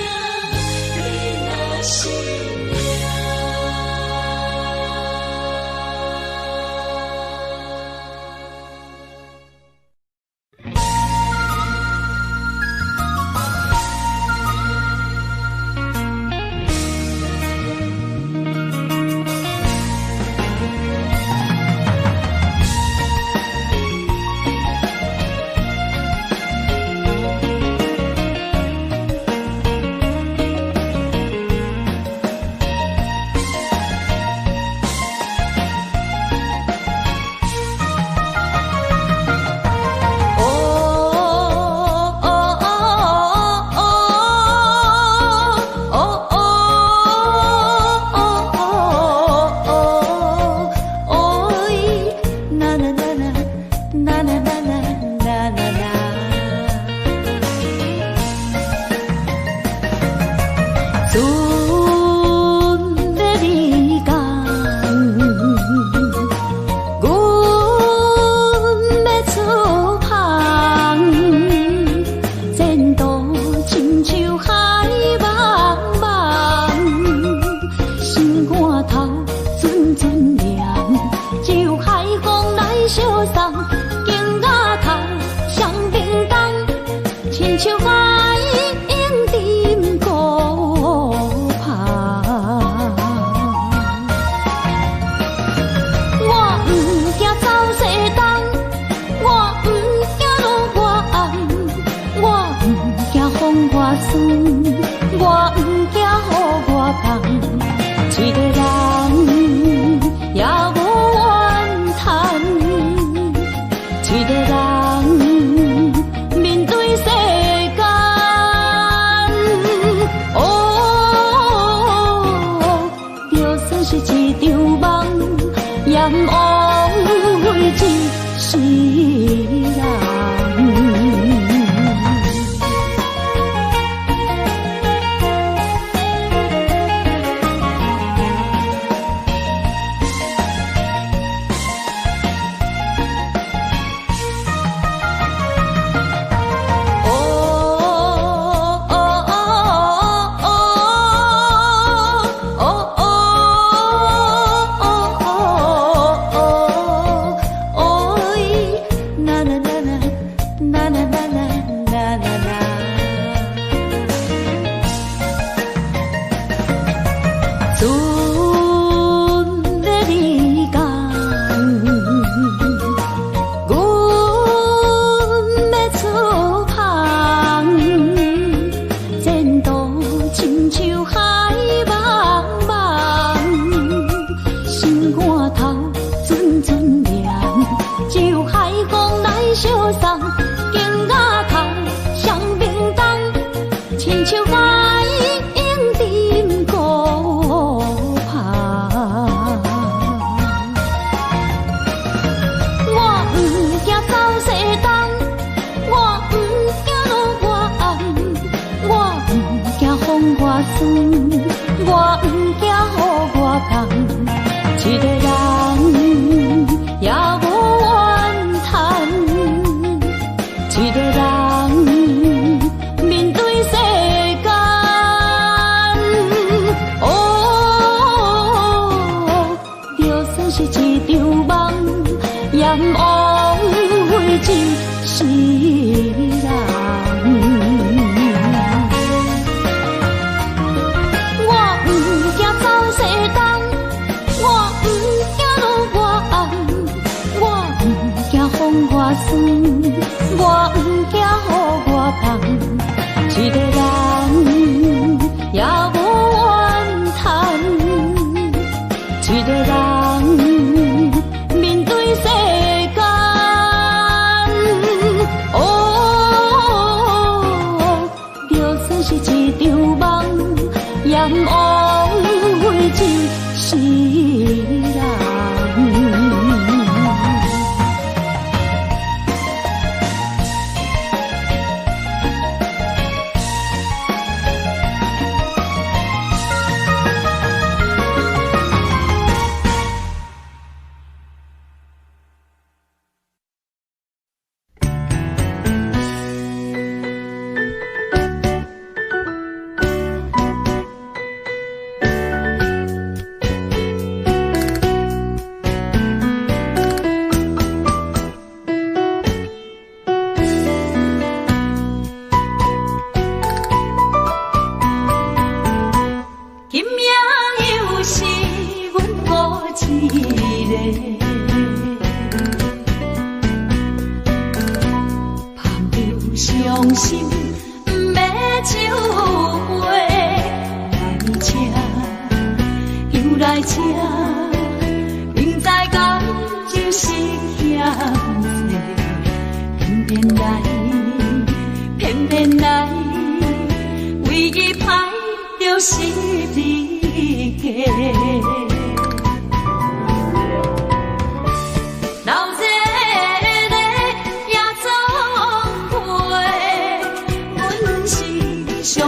[SPEAKER 2] 你若是命。
[SPEAKER 1] 嫌枉费一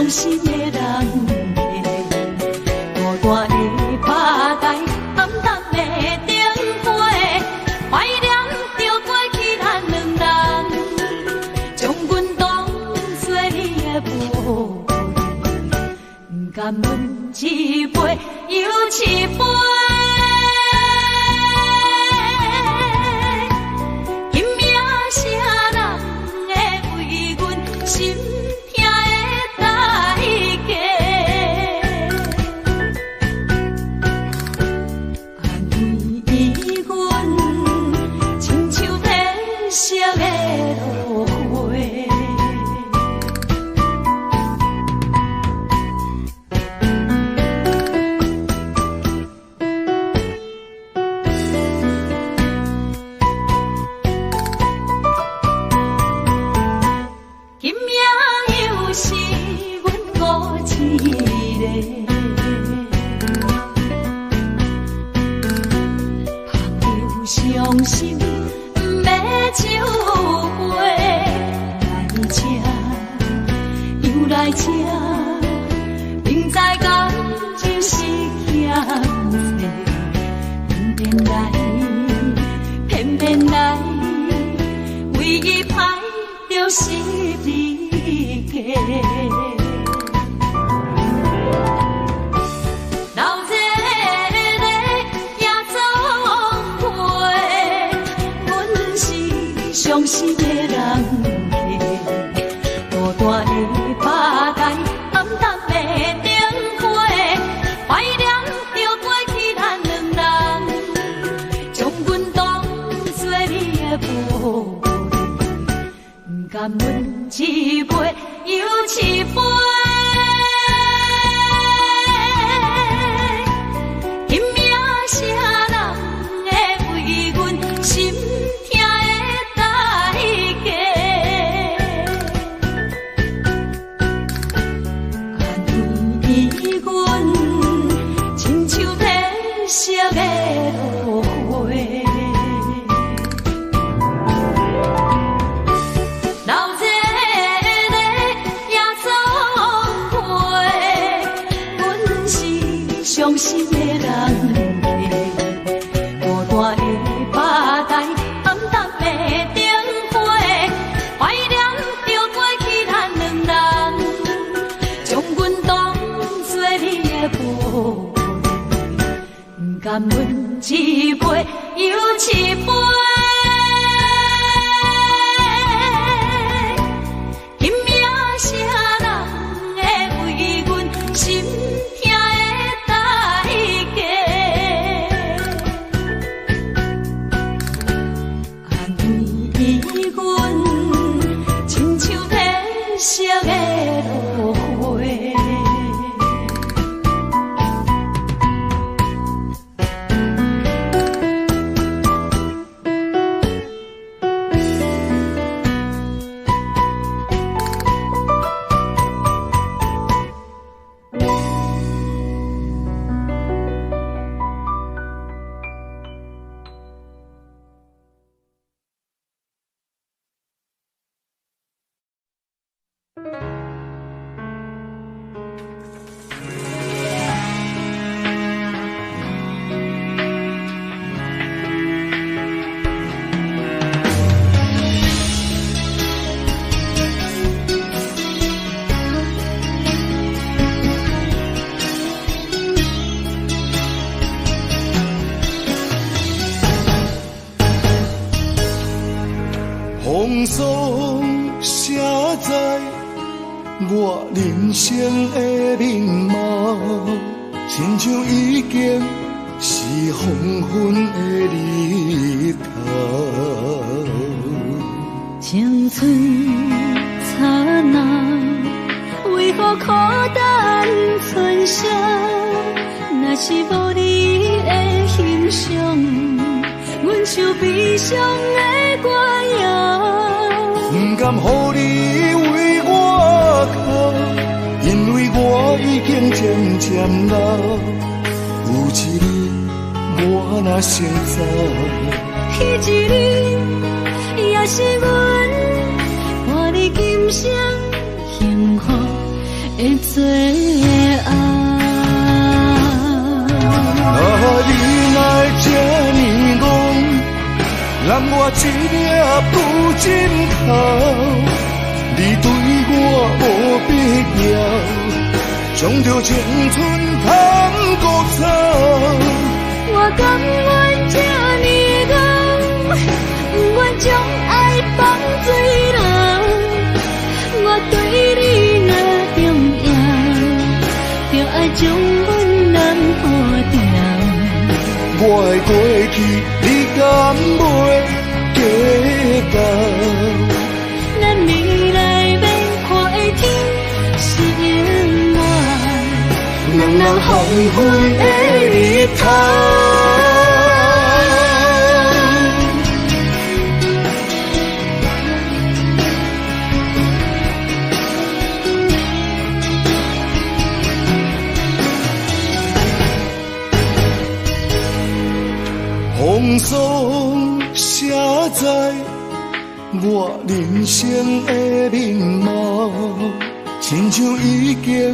[SPEAKER 1] 世人。
[SPEAKER 2] 傷心，毋欲酒杯。來這，又來這，明知感情是欠債，偏偏來，偏偏來，唯一歹就是字架。留這个夜總會，阮是傷心的人客，孤單的吧台，暗淡的燈火，懷念著過去咱兩人，將阮當作你的寶貝，毋甘阮一杯又一杯。今夜啥人會為阮心疼的代價？按呢阮親像褪色的落花。留這个夜總會，阮是傷心的人客，孤單的吧台，暗淡的燈火，懷念著過去咱兩人，將阮當作你的寶貝，毋甘阮一杯又一杯。今夜啥人會為阮心疼的代價？按呢阮親像褪色的落花。
[SPEAKER 3] 風霜寫在我人生的面貌，親像已經是黃昏的日頭。
[SPEAKER 1] 青春燦爛，為何苦等春宵？若是無你的欣賞，阮像悲傷的歌謠。
[SPEAKER 3] 不甘予你為我哭，因為我已經漸漸老。有一日我若先走，
[SPEAKER 1] 彼一日也是阮看你今生幸福的最後。
[SPEAKER 3] 啊，你若會這呢戇，揽我一领布枕头，你對我無必要，將著青春趁孤走。
[SPEAKER 1] 我甘願這呢戇，不願將愛放水流。我對你若重要，就愛將阮攬好掉。
[SPEAKER 3] 我的過去，你敢袂計較？
[SPEAKER 1] 咱未來欲看的天是永遠，
[SPEAKER 3] 兩人黃昏的日頭。風霜寫在我人生的面貌，親像已經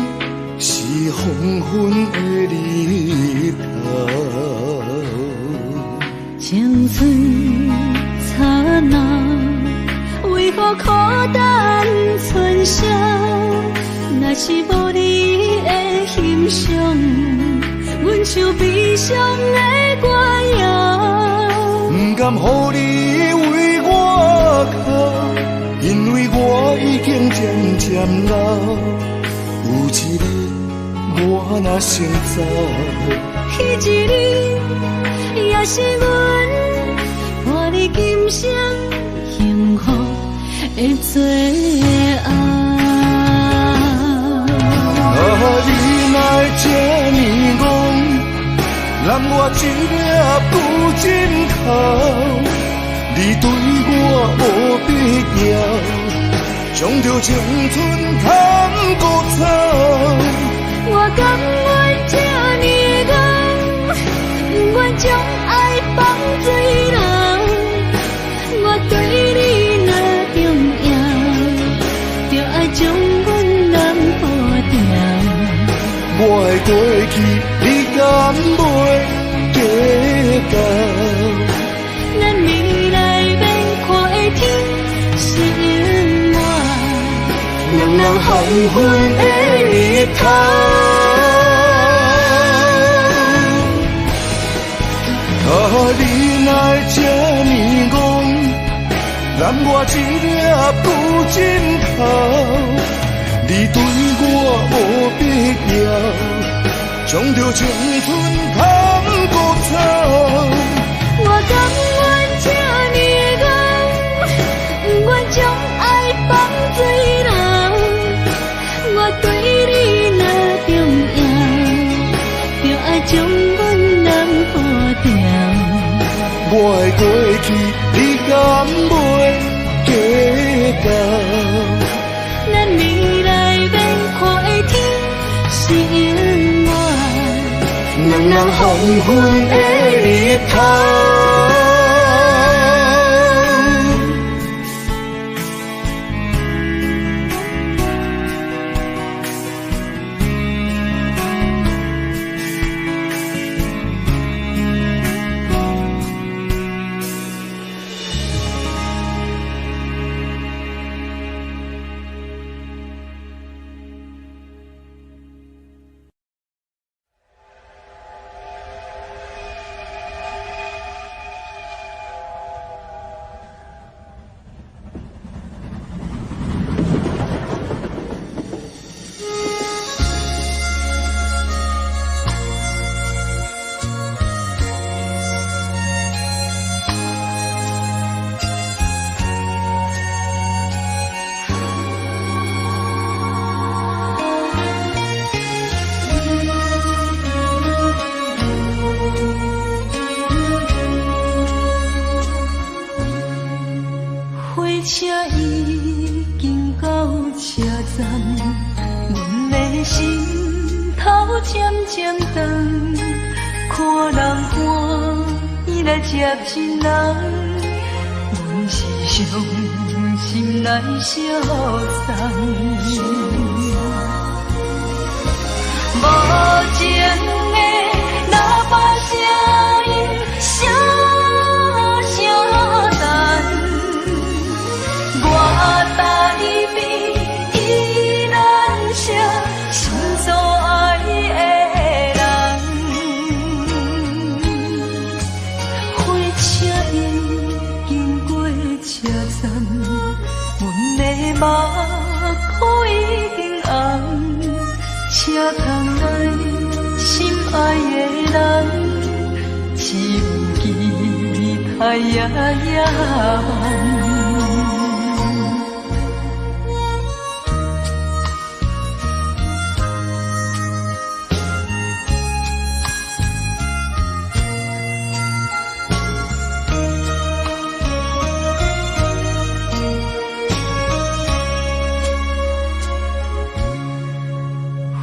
[SPEAKER 3] 是黃昏的日頭。
[SPEAKER 1] 青春刹那，為何苦等春宵？若是無你的欣賞，阮像悲傷的歌謠。
[SPEAKER 3] 不甘予你為我哭，因為我已經漸漸老。有一日我若先走，
[SPEAKER 1] 彼一日也是阮伴你今生幸福的最後。
[SPEAKER 3] 啊，你哪會這呢戇？揽我一粒旧枕头，你對我無必要，將著青春趁孤草。
[SPEAKER 1] 我甘願這呢戇，不願將愛放水流。我對你若重要，就愛將阮攬保掉。
[SPEAKER 3] 我的過去，你敢袂計較？
[SPEAKER 1] 咱未來免看的天是永遠，
[SPEAKER 3] 兩人黃昏的日頭。啊，你哪會這呢戇？攬我一粒舊枕頭，你對我無必要，將著青春趁孤草。
[SPEAKER 1] 我甘願這呢戇，不願將愛放水流。我對你若重要，就愛將阮攬保掉。
[SPEAKER 3] 我的過去，你敢袂計較？
[SPEAKER 1] 咱未來免看的天是永遠，
[SPEAKER 3] 兩人黃昏的日頭。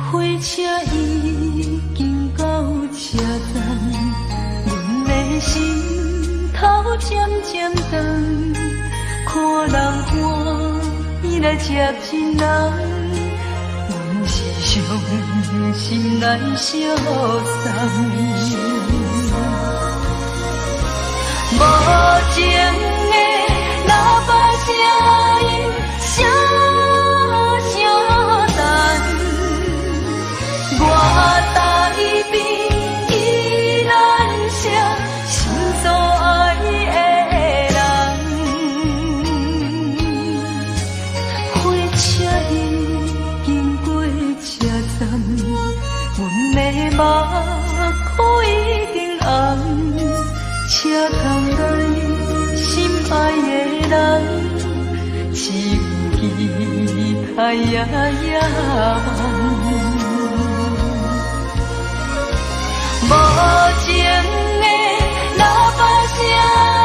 [SPEAKER 2] 火車已經到車站，阮的心头渐渐长，看人欢喜来接近人，阮是伤心来相送。无情的喇叭声音，声声等，我台边宜兰城，心所爱的人。火车已经过车站，阮的目眶已经红。车窗内心爱的人，只有期待也野望。无情的喇叭声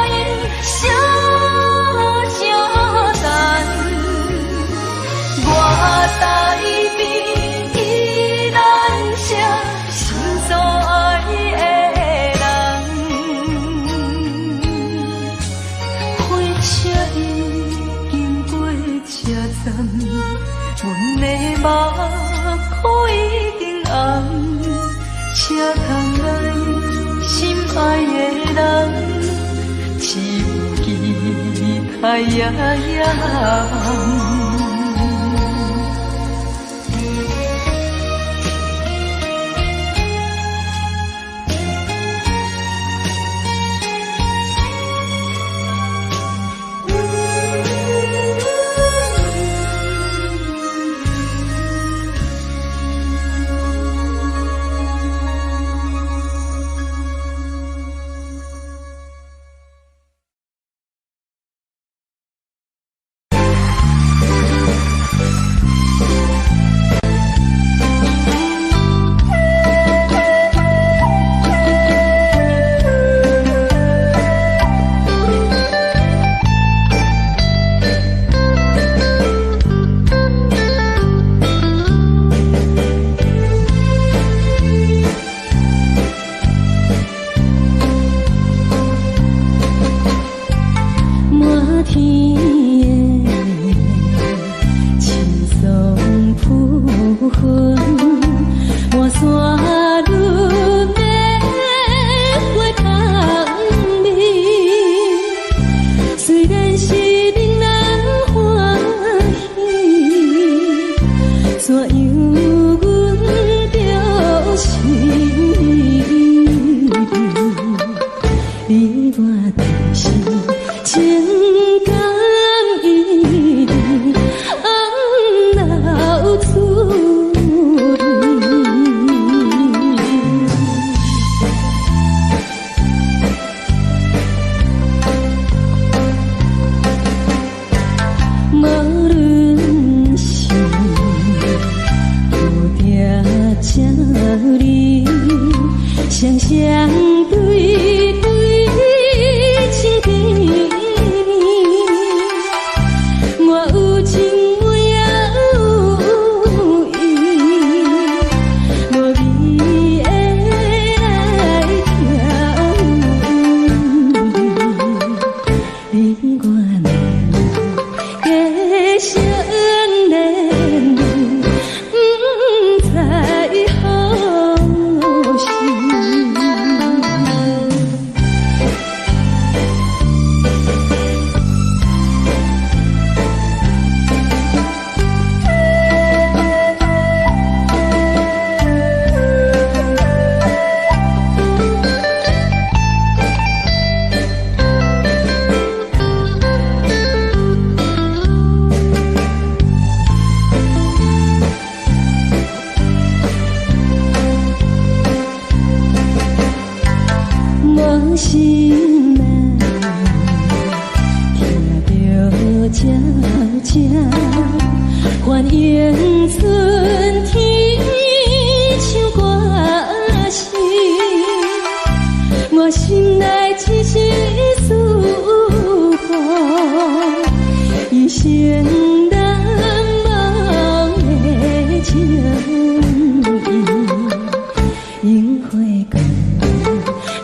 [SPEAKER 2] 音，声声等，我台边宜兰城，心所爱的人。火车已经过车站，阮的目眶已经红。车窗内心爱的人，只有期待也野望。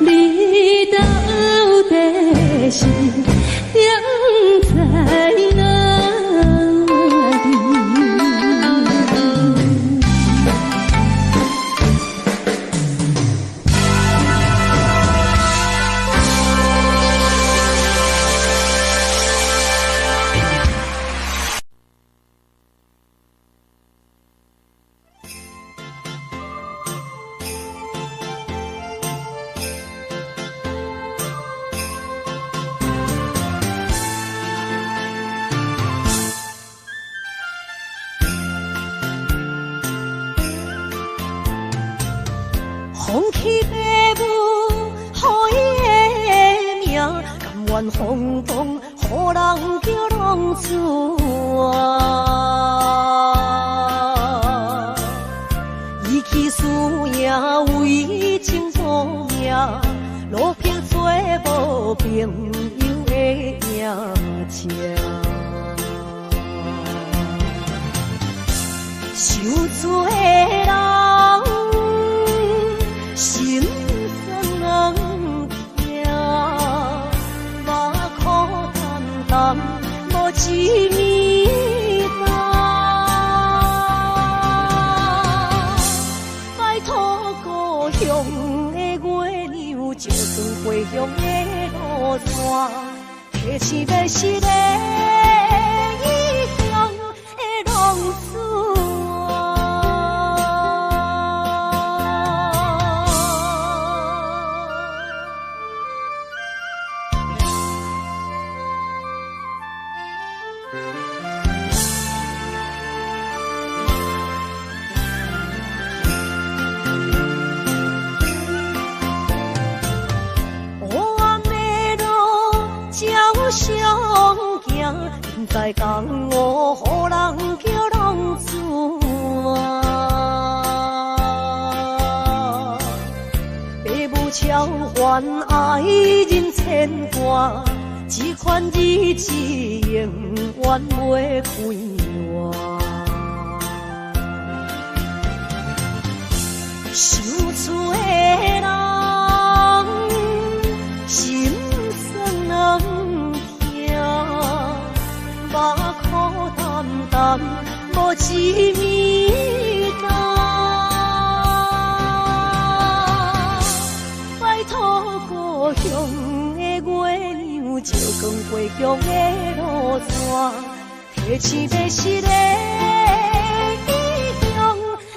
[SPEAKER 1] 你到。款风光，予人叫浪子啊。伊去输赢为情赌命，落魄做无朋友的赢家。受罪人心酸痛，目苦澹澹无一暝冬。拜托故乡的月娘，照算回乡的路线，提醒欲失的异乡的浪子。不知江湖予人叫浪子啊，爸母超凡爱人牵挂，这款日子永远袂快活。受罪的人心酸目苦澹澹，无一暝冬。拜托故乡的月娘，照光回乡的路线，提醒欲失的异乡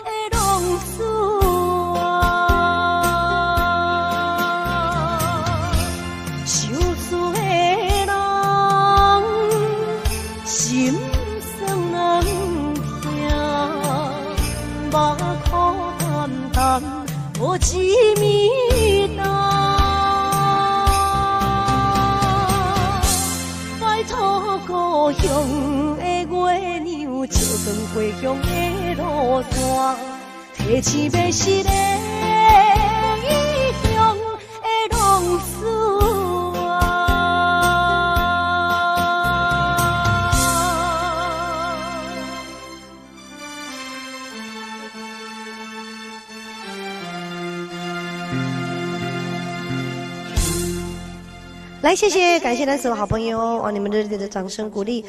[SPEAKER 1] 的浪子啊。受罪的人心酸痛，目苦澹澹，无一暝冬。拜托故乡的月娘，照光回乡的路线，提醒欲失的异乡的浪子啊。
[SPEAKER 4] 来，谢谢，感谢咱所有好朋友哦，你们热烈的掌声鼓励。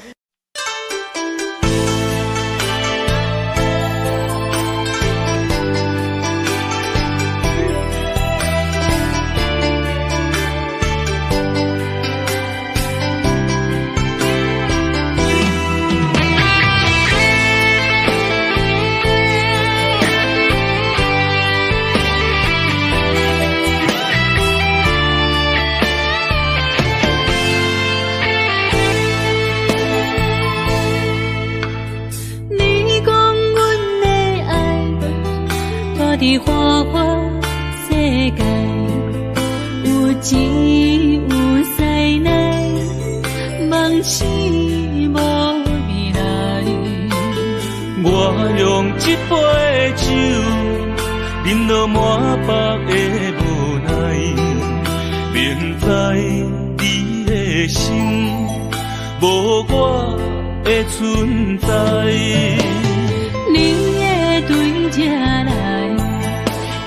[SPEAKER 2] 伫花花世界，有钱有势来，梦醒无未来。
[SPEAKER 3] 我用这杯酒，饮到满腹的无奈，明知你的心无我的存在。
[SPEAKER 2] 你会对这来，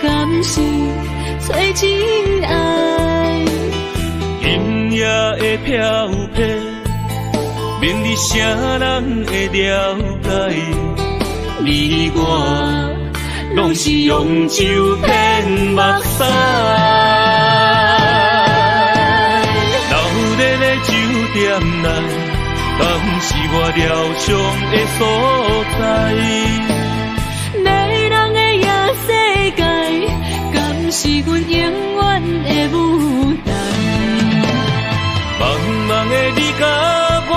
[SPEAKER 2] 敢是找真爱？
[SPEAKER 3] 今夜的飘泊，免你啥人会了解？你我拢是用酒骗目屎。闹热的酒店内，敢是我疗伤的所在？
[SPEAKER 2] 迷人的夜世界，敢是阮永远的舞台？
[SPEAKER 3] 茫茫的你佮我，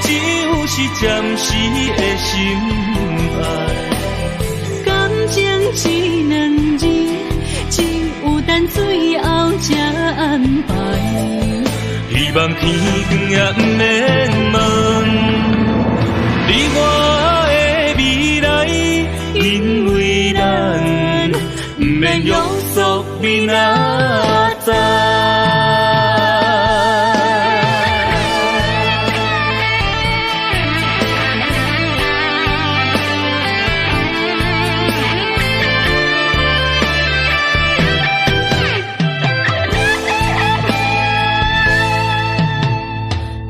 [SPEAKER 3] 只有是暂时的心爱。
[SPEAKER 2] 感情这两字，只有等最后才安排。
[SPEAKER 3] 希希望天光也毋免問，你我的未來，因為咱毋免約束明仔載。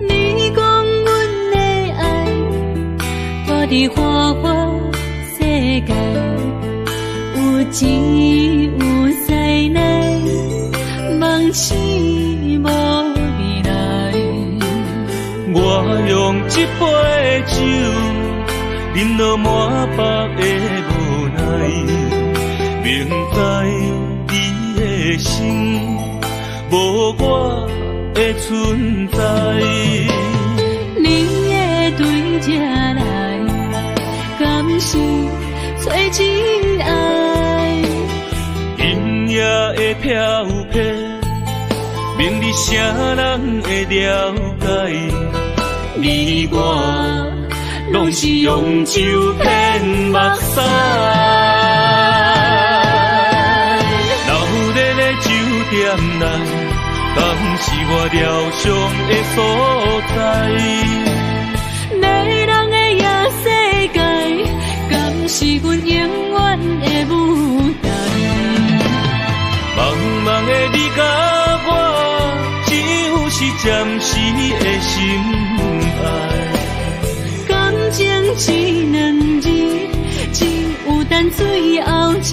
[SPEAKER 2] 你講阮的愛，活佇花花世界，有錢有師奶，夢醒無未來。
[SPEAKER 3] 我用這杯酒，飲到滿腹的無奈，明知你的心無我的存在。
[SPEAKER 2] 你會對這來，敢是找真愛？
[SPEAKER 3] 今夜的飄泊，明日誰人會了解？你我攏是用酒騙目屎。鬧熱的酒店內，敢是我療傷的所在？
[SPEAKER 2] 迷人的夜世界，敢是阮永遠的舞台？
[SPEAKER 3] 茫茫的你佮我，只有是暫時的心愛。
[SPEAKER 2] 感情這兩字，只有等最後才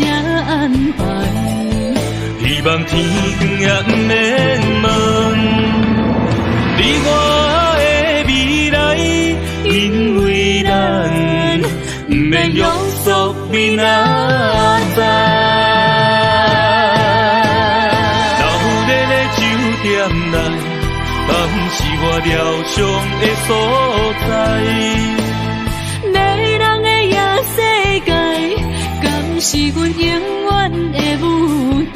[SPEAKER 2] 安排。
[SPEAKER 3] 希望天光也毋免問，你我的未來，因為咱毋免約束明仔載。鬧熱的酒店內，敢是我療傷的所在？
[SPEAKER 2] 迷人的夜世界，敢是阮永遠的舞台？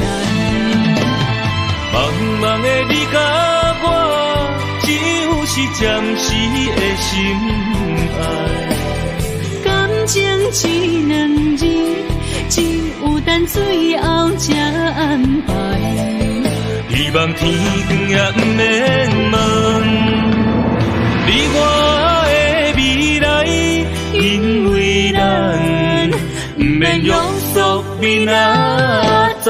[SPEAKER 3] 茫茫的你佮我，只有是暫時的心愛。
[SPEAKER 2] 感情這兩字，只有等最後才安排。
[SPEAKER 3] 希望天光也毋免問，你我的未來，因為咱毋免約束明仔載。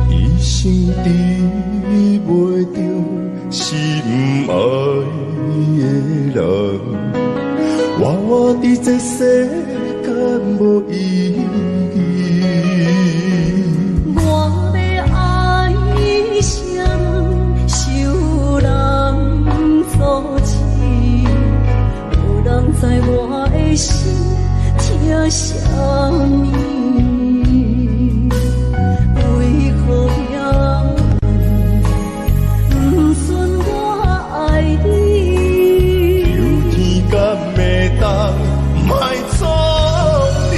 [SPEAKER 5] 一生得袂著心愛的人，活活佇這世間無意義。
[SPEAKER 1] 我欲愛誰人，受人阻止，無人知我的心疼啥物。為何命運不准我愛你？
[SPEAKER 5] 求天敢會當莫創你，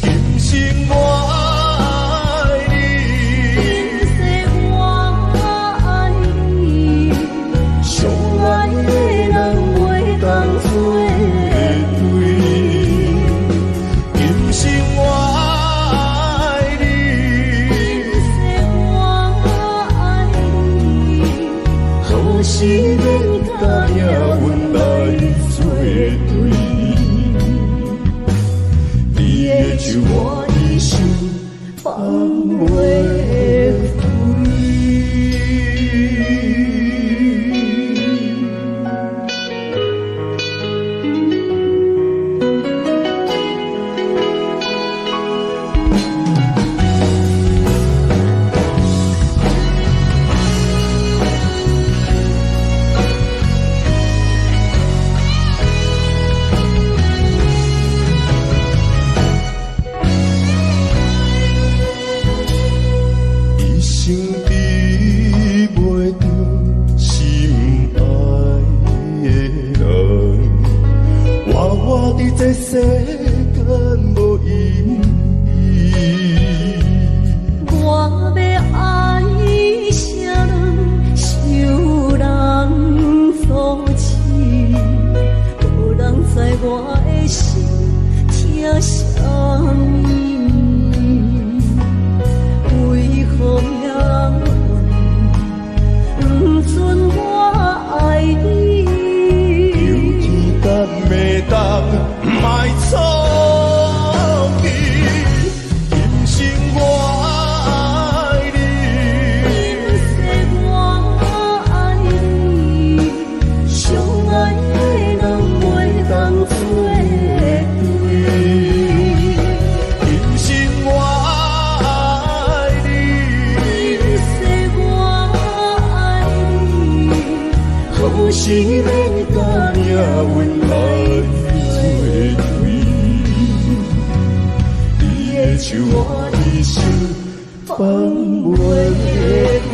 [SPEAKER 5] 今生我愛你，
[SPEAKER 1] 今世我愛你，
[SPEAKER 5] 相愛的人袂當做對。世間無意義。
[SPEAKER 1] 我欲愛啥人，受人阻止，無人知我的心疼啥物。為何命運不准我愛你？
[SPEAKER 5] 求天敢會當莫創你，今生我愛你。
[SPEAKER 1] 今世我愛你，相愛的人袂當做對。
[SPEAKER 5] 今生我愛你，
[SPEAKER 1] 今世我愛你，何時免佮
[SPEAKER 5] 命運來做對？你的手我一生放袂開。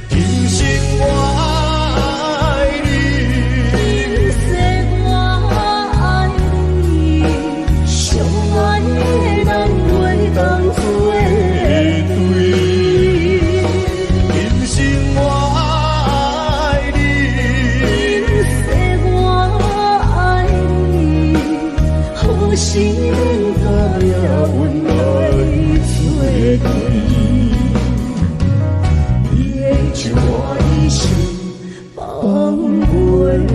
[SPEAKER 5] 今生我愛你，
[SPEAKER 1] 今世我愛你，相愛的人袂當做
[SPEAKER 5] 對。今生我愛你，
[SPEAKER 1] 今世我愛你，何時免佮
[SPEAKER 5] 命運來做對？你的手我一生
[SPEAKER 1] 放袂開。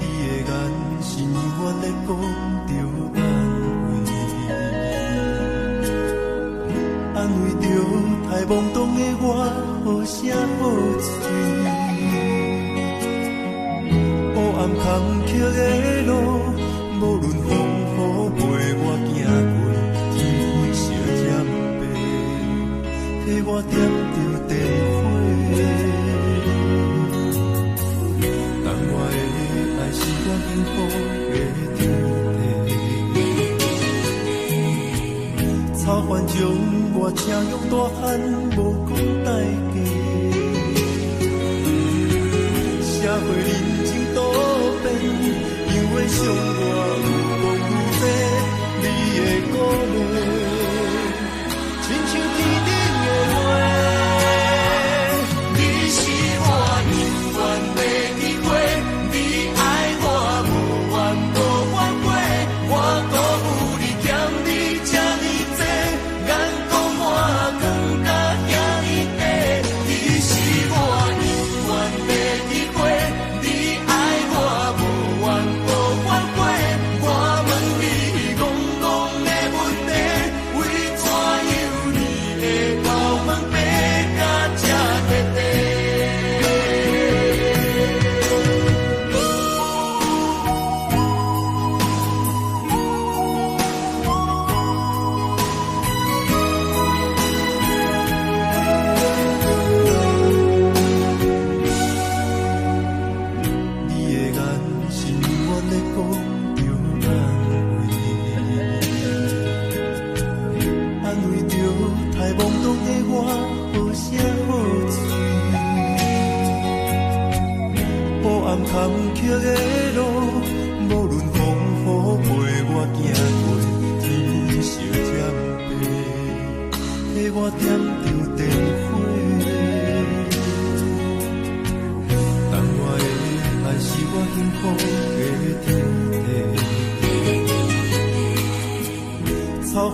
[SPEAKER 3] 你的眼神永遠咧講著安慰，安慰著太懵懂的我，好聲好喙。黑暗坎坷的路，無論風雨陪我行過，天灰小針白，替我點著電火。但我的愛是我幸福的天地。草原上我請養大漢，無講代價。社會人情多變，因為傷我有講有這你的鼓勵，親像天頂的月。你是我永遠的機會，你愛我無怨無反悔，我辜負你欠你這呢濟，眼光我光甲遐呢短。你是我永遠的機會，你愛我無怨無反悔，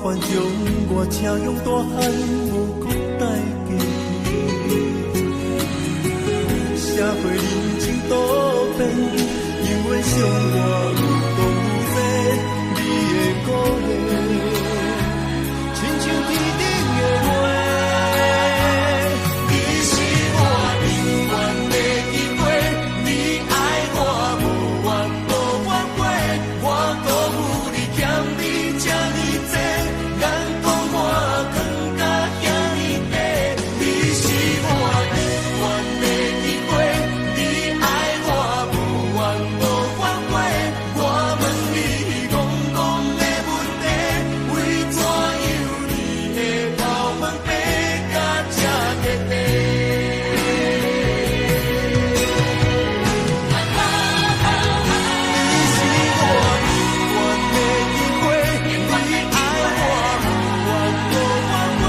[SPEAKER 3] 烦将我车用大汉无搁带过去。社会人情多变，永远伤我愈讲愈多，你的鼓励，亲像天顶的月。你是我永远的机会，你爱我无怨无反悔，我辜负你欠你这呢济，眼光我藏甲遐呢低。你是我永远的机会，你爱我无怨无反悔，我问你戆戆的问题，为怎样你的头毛白甲这彻底？你是我永远的机会，你爱我无怨无反悔，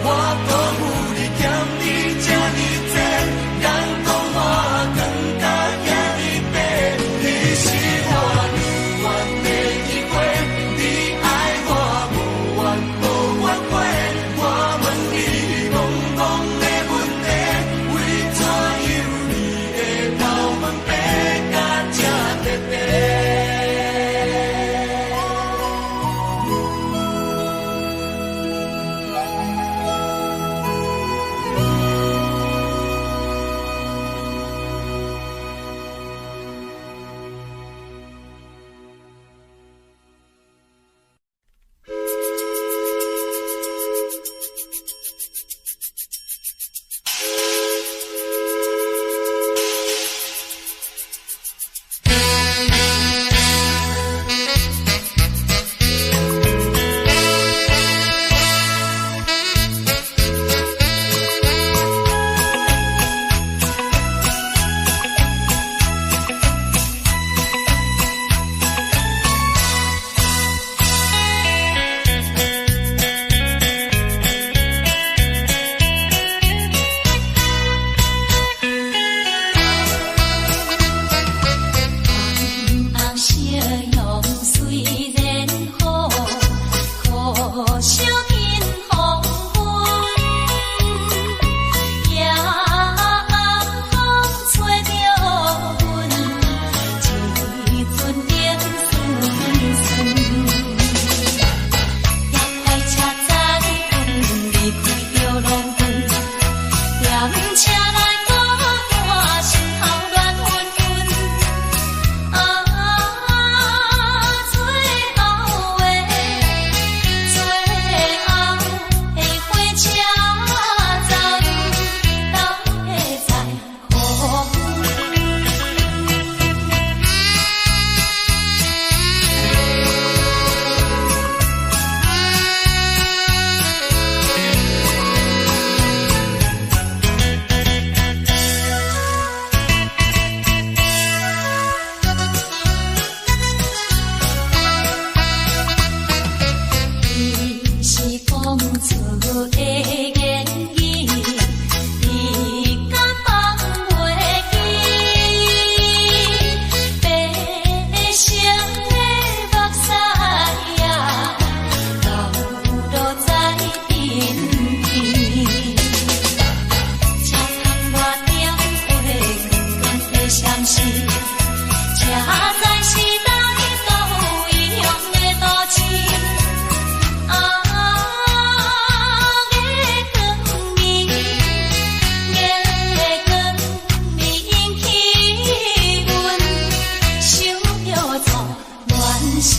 [SPEAKER 3] 我辜负你欠你这呢济，眼光我藏甲遐呢低。你是我永远的机会，你爱我无怨无反悔，我问你戆戆的问题，为怎样你的头毛白甲这彻底？
[SPEAKER 1] 红夕阳虽然好，可惜见黄昏。夜暗风吹着阮，一阵冷酸酸。踏快车载阮离开着农村，踮车内孤单，心头乱纷纷。啊，最后的最后的火车站，到底在何方？伊是讲出的言语，伊敢放袂记？白色的目屎啊，流落在阵边。车窗外点火，光光的闪烁，车载是来到异乡的都市。啊，月光暝，月光暝引起阮想著做恋时。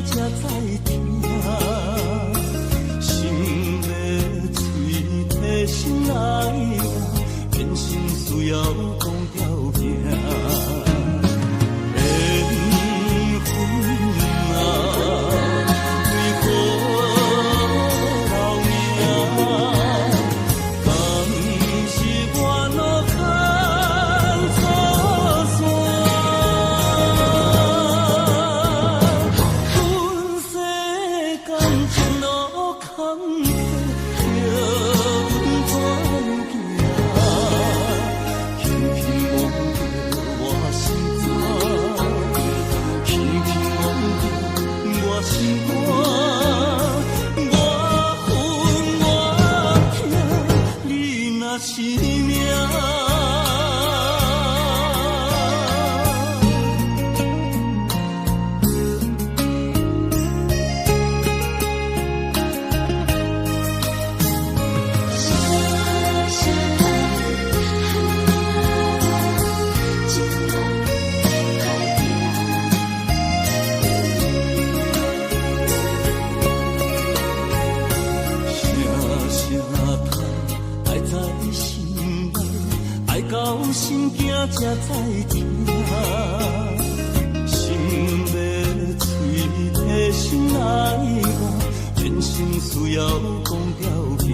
[SPEAKER 3] 才知疼。心欲催提醒爱我，人生需要講條件。緣分啊，為何留名？敢是我路牽錯線？阮世間情路坎坷，叫阮怎行？輕輕摸著我心肝，輕輕摸著我心肝，我恨我疼，你若是命。
[SPEAKER 2] 声声叹，情路歹行。
[SPEAKER 3] 声声叹，愛在心內，愛到心驚才知疼。心欲催提醒愛我，人生需要講條件。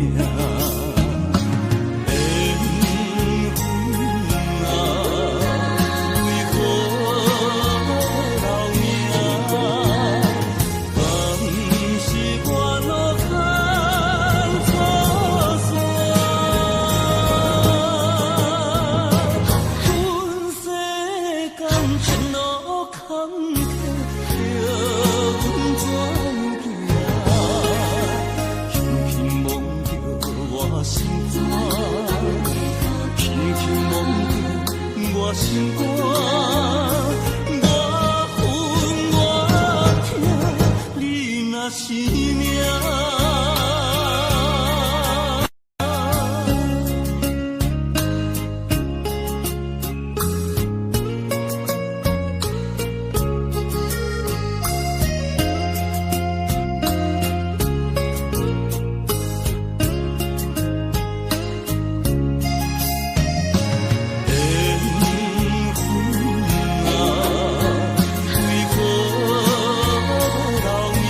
[SPEAKER 3] 緣分啊，為何留名？敢是我路牽錯線？阮世間情路坎坷，叫阮怎行？輕輕摸著我心肝，輕輕摸著我心肝，我恨我疼，你若是命。緣分啊，為何留名？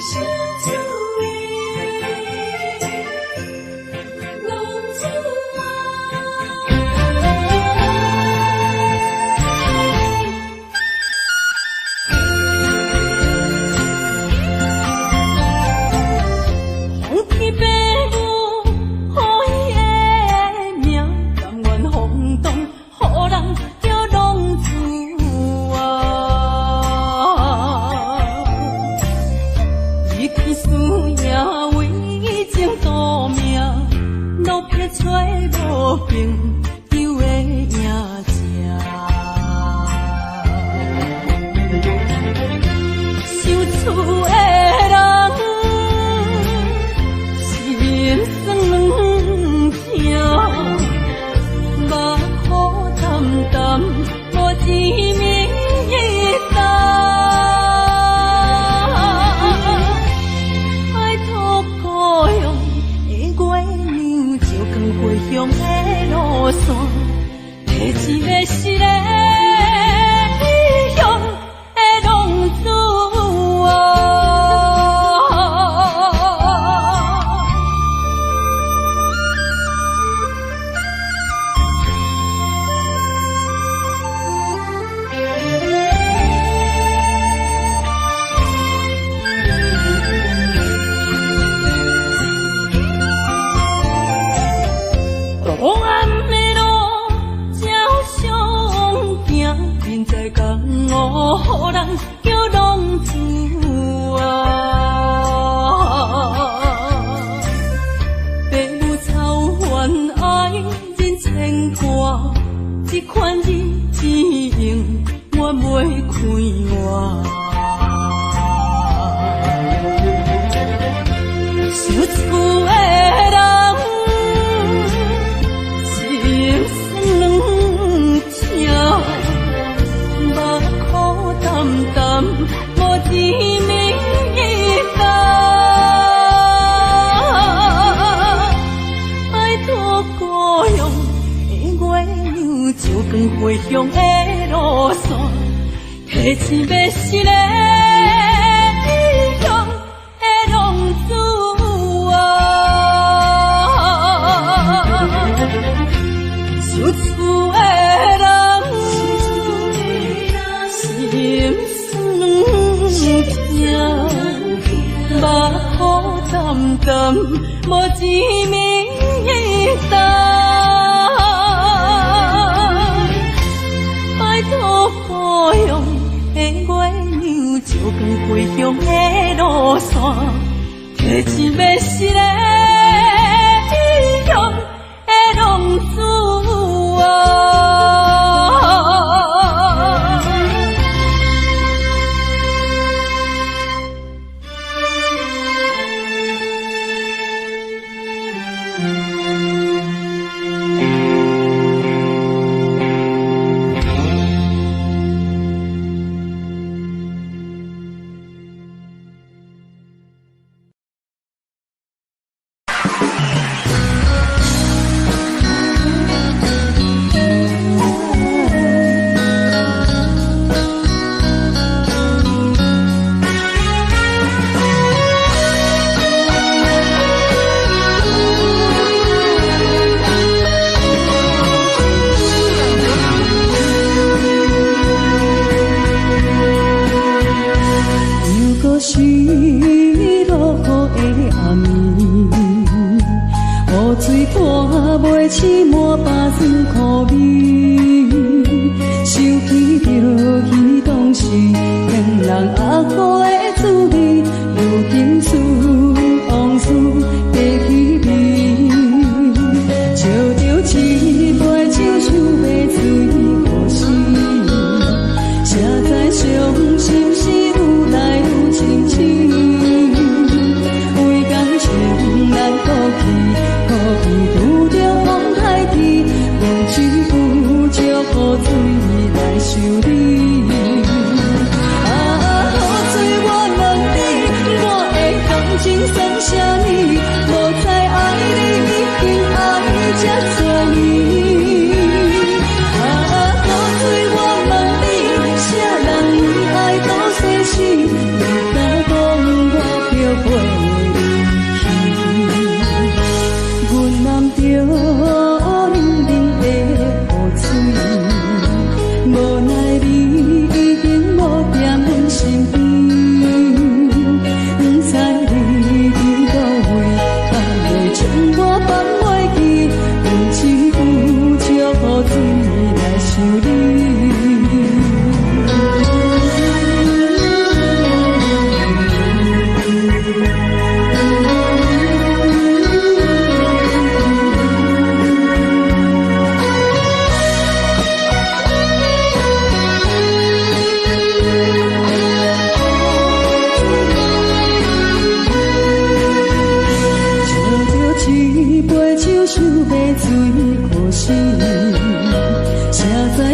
[SPEAKER 2] 想厝的浪子啊。风天爸母予伊的名，甘愿放荡，予人叫浪子啊。伊去输赢为情赌命，落魄找无朋友的影子。想厝的人，心酸两疼，目苦澹澹，无一暝担。拜托故乡的月娘，照光回乡的路线，提一个失的异乡的浪子啊。黑暗的路照相行，人在江湖，予人叫浪子啊。爸母操烦爱人牵挂，这款日子永远袂快活。想厝的人，心酸两疼，目苦澹澹，无一暝担。拜托故乡的月娘，照光回乡的路线，提一个失的异乡的浪子啊。想厝的人，心酸两疼，目苦澹澹，无一暝担。拜托故乡的月娘，照光回乡的路线，提一个失的异乡的浪子啊。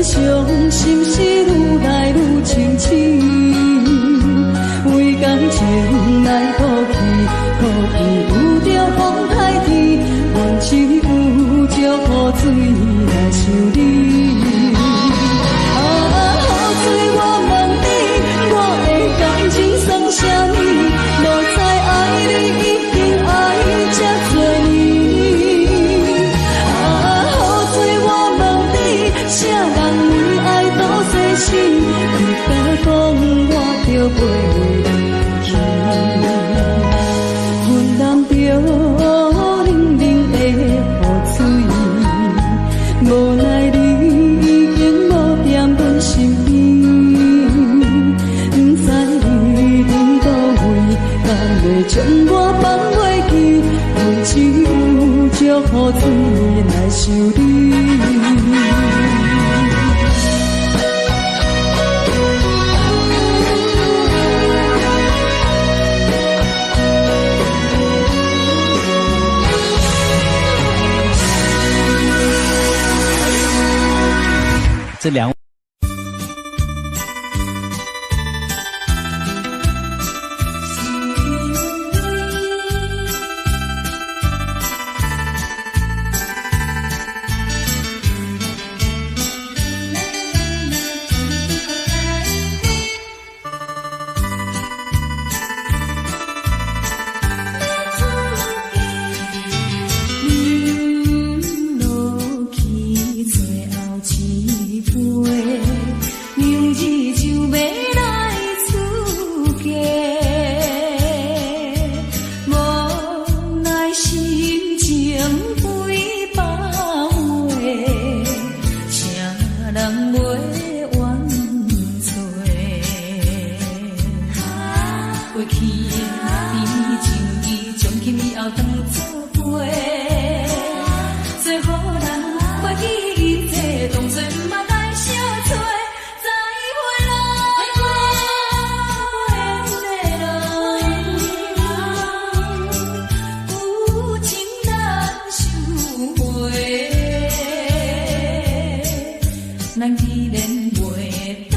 [SPEAKER 2] 傷心是愈來愈清醒。為感情來賭氣，苦比遇著風颱天，阮只有石雨水來想你。啊，雨水我問你，我的感情算啥物？無知愛你已經愛這多年。啊，雨水我問你，啥人為愛多細心？你敢講我著陪你去？阮淋著冷冷的雨水，無奈你已經無踮阮身邊，不知你佇佗位，敢會將我放袂記？阮只有石雨水來想你。
[SPEAKER 6] 這兩。
[SPEAKER 2] 飲落去最後一杯，明日就欲來出嫁，無奈心情幾百回，誰人袂怨嗟？過去的甜情意，從今以後當作陪。做予人袂記一切，當作毋捌來相揣。再會啦，無緣的人，舊情難收回。咱既然袂當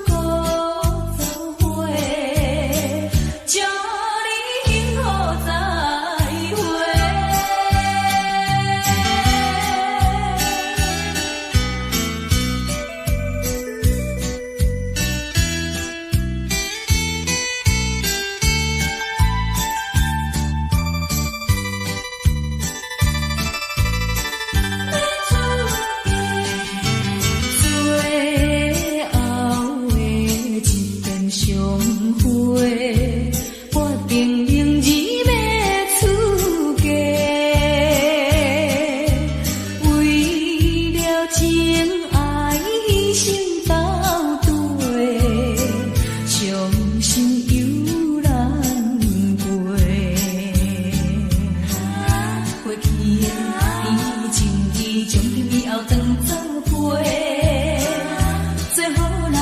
[SPEAKER 2] 閣做伙，祝你幸福再會。最後的一遍相會，決定明日欲出嫁。為了情愛犧牲到底，傷心猶難過。過去的甜情意，從今以後當作陪。做予人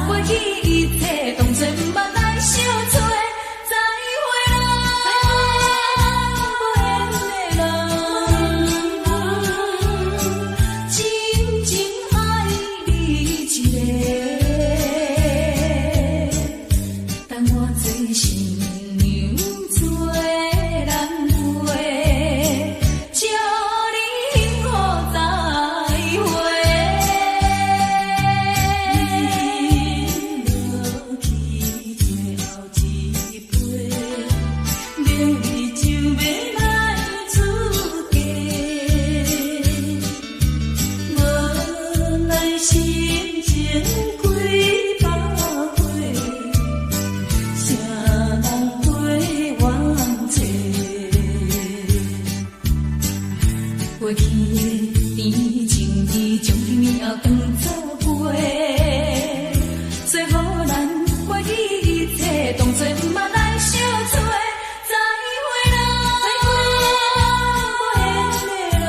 [SPEAKER 2] 袂記一切，當作毋捌來相揣。再會啦，無緣的人，真情愛你一個，等我做新娘做人陪，祝你幸福再會。飲落去最後一杯，明日就欲來出嫁。無奈心情幾百回，誰人袂怨嗟？過去的甜情意，從今以後當作陪。做予咱袂記一切，當作毋捌來相揣。再會啦，無緣的人，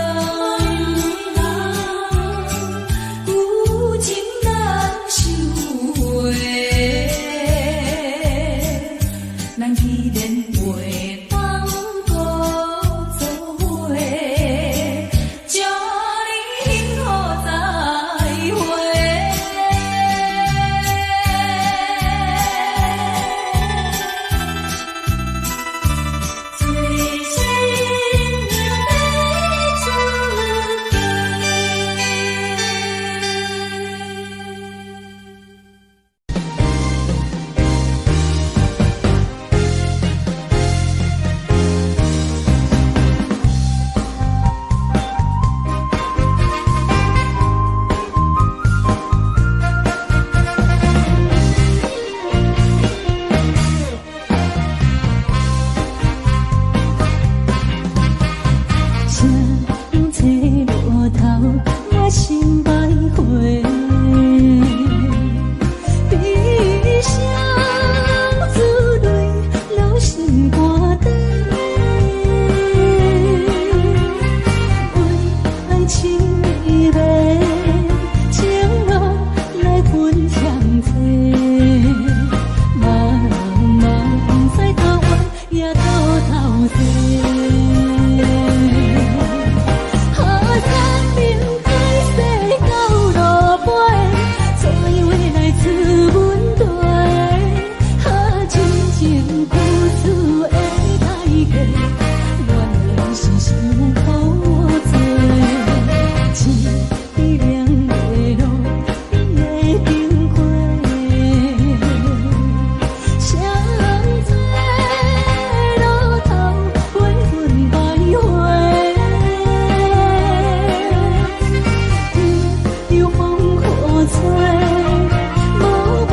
[SPEAKER 2] 舊情難收吹，無愛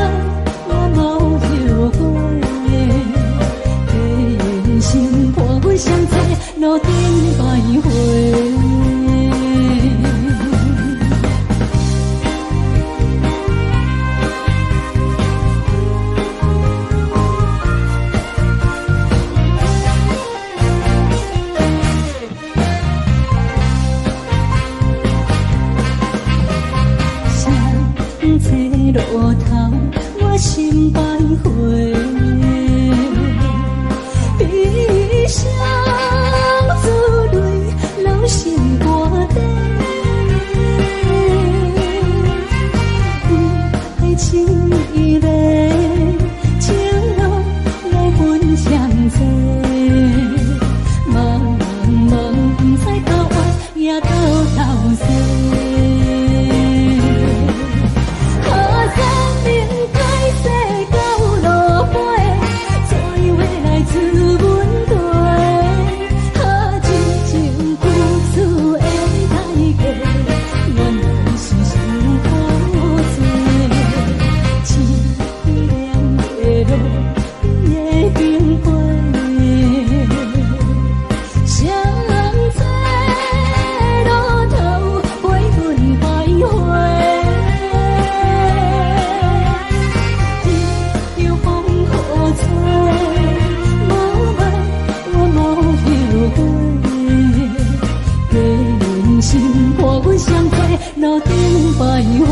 [SPEAKER 2] 我無後悔。假用心伴阮相坐路頂徘徊。路頭，我心徘徊，悲傷珠淚流心肝底。為愛情依恋，情路來分相載，茫茫不知到遠，也到頭西。路頂徘徊。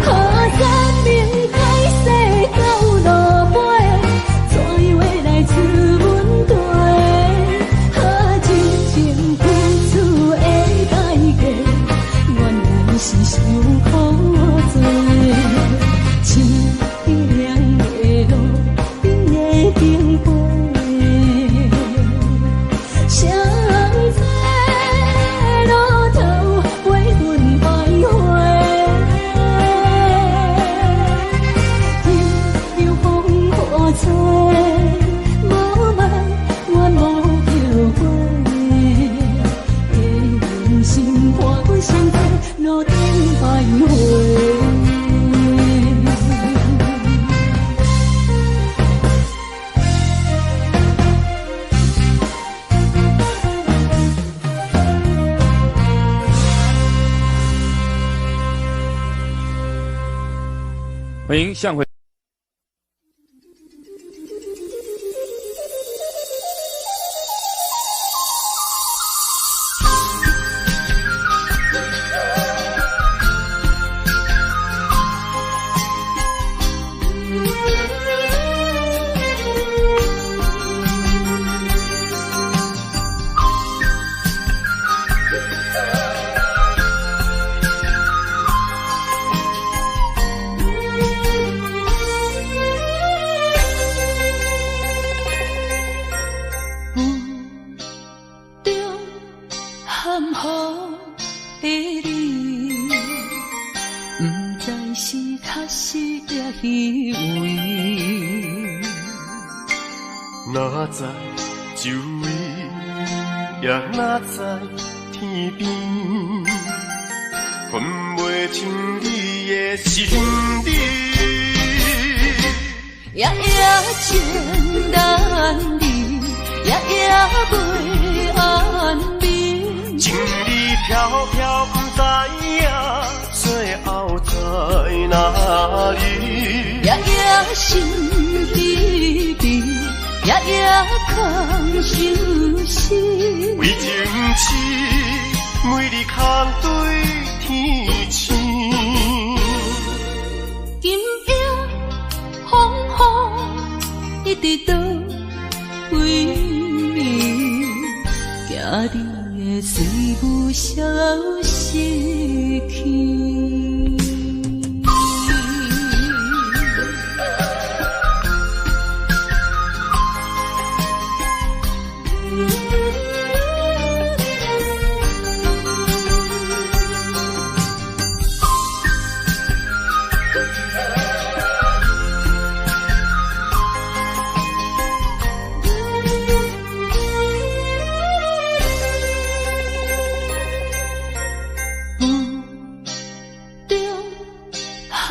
[SPEAKER 2] 河山明海西到路尾，怎樣會來出阮地？何真情付出的代價，原來是傷苦濟。淒涼的路頂的燈火，誰在路頭陪阮徘徊？任由風雨吹，無愛我無後悔。假用心伴阮相坐路頂徘徊。
[SPEAKER 7] 歡迎向回。
[SPEAKER 3] 哪知周圍，也哪知天邊，分袂清你的身影。
[SPEAKER 2] 夜夜情難離，夜夜袂安眠。
[SPEAKER 3] 情理飄飄不知影，最後在哪裡？
[SPEAKER 2] 夜夜心疲疲，夜夜空相思。
[SPEAKER 3] 為情痴，每日空對天星。
[SPEAKER 2] 今夜風雨一直倒位，行你的水霧消失去。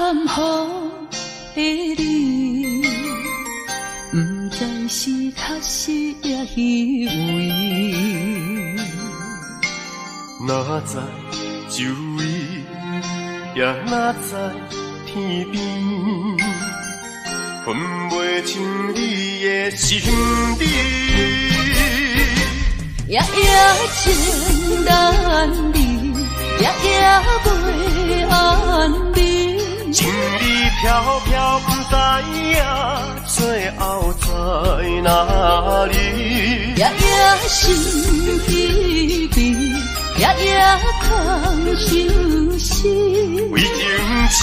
[SPEAKER 2] 坎坷的你，毋知是確實抑虛偽。
[SPEAKER 3] 哪知周圍，也哪知天邊，分袂清你的心理。
[SPEAKER 2] 夜夜情難離，夜夜袂安眠。
[SPEAKER 3] 情理飄飄，毋知影最後在哪裡。
[SPEAKER 2] 夜夜心疲憊，夜夜空相思。
[SPEAKER 3] 為情痴，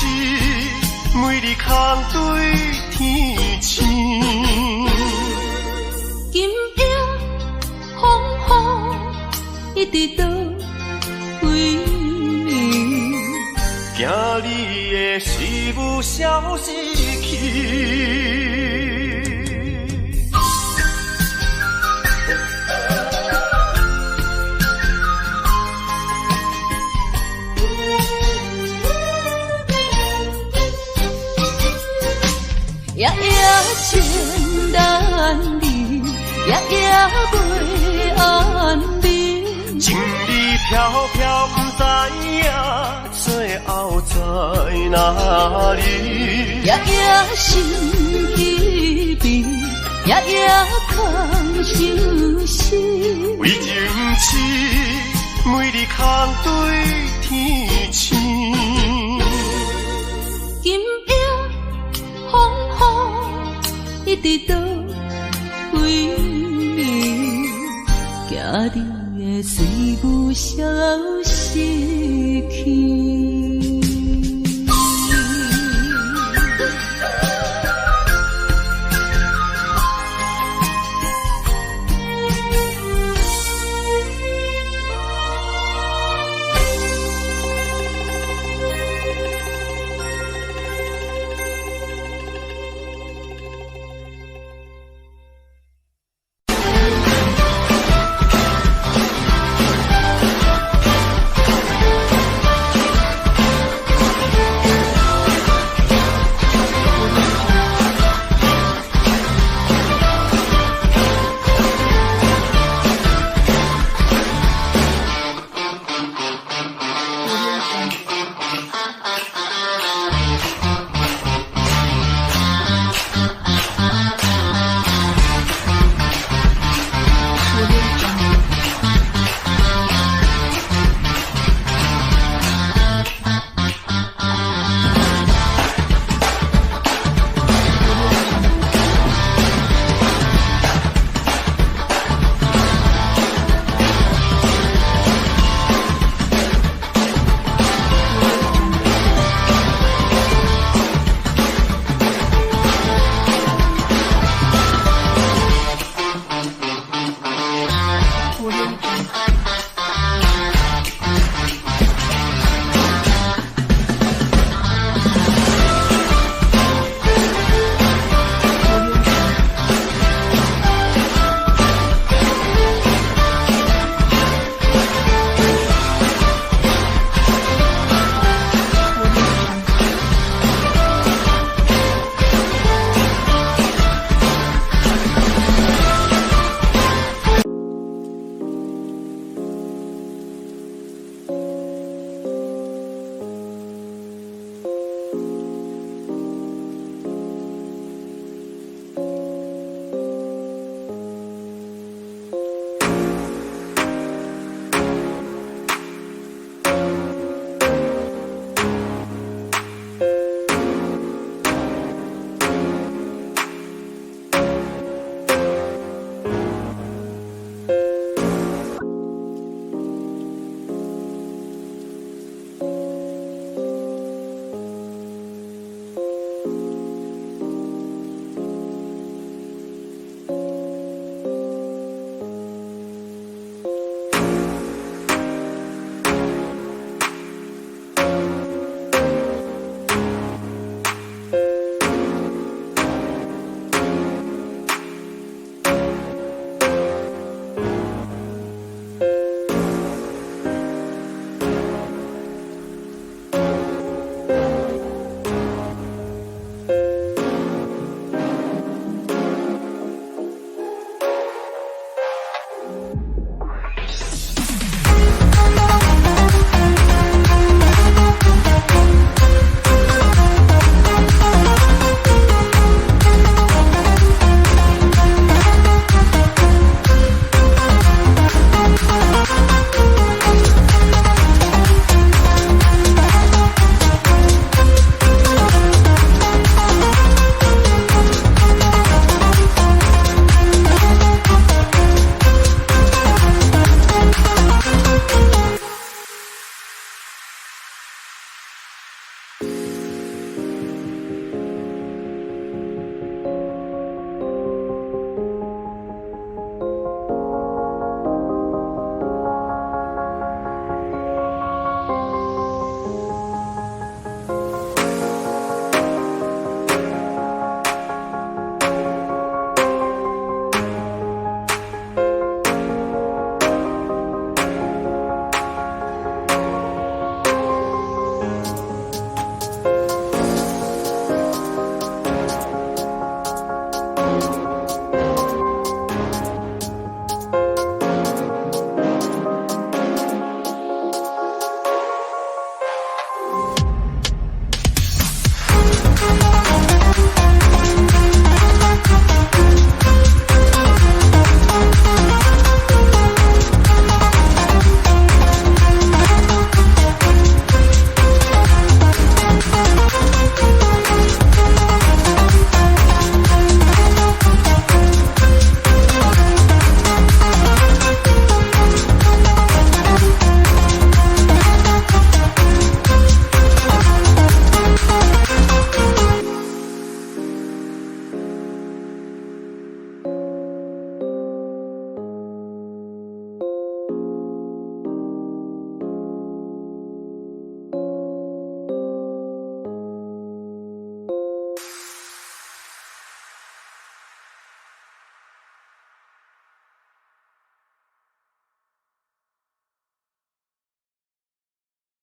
[SPEAKER 3] 每日空對天星。
[SPEAKER 2] 今夜風雨一直倒位？
[SPEAKER 3] 驚你的思慕消失去。
[SPEAKER 2] 夜夜情難離，夜夜袂安眠。
[SPEAKER 3] 情理飄飄，毋知影最後在哪裡。
[SPEAKER 2] 夜夜心疲憊，夜夜空相思。
[SPEAKER 3] 為情痴，每日空對天星。
[SPEAKER 2] 今夜風雨一直倒位？驚你的思慕消失去。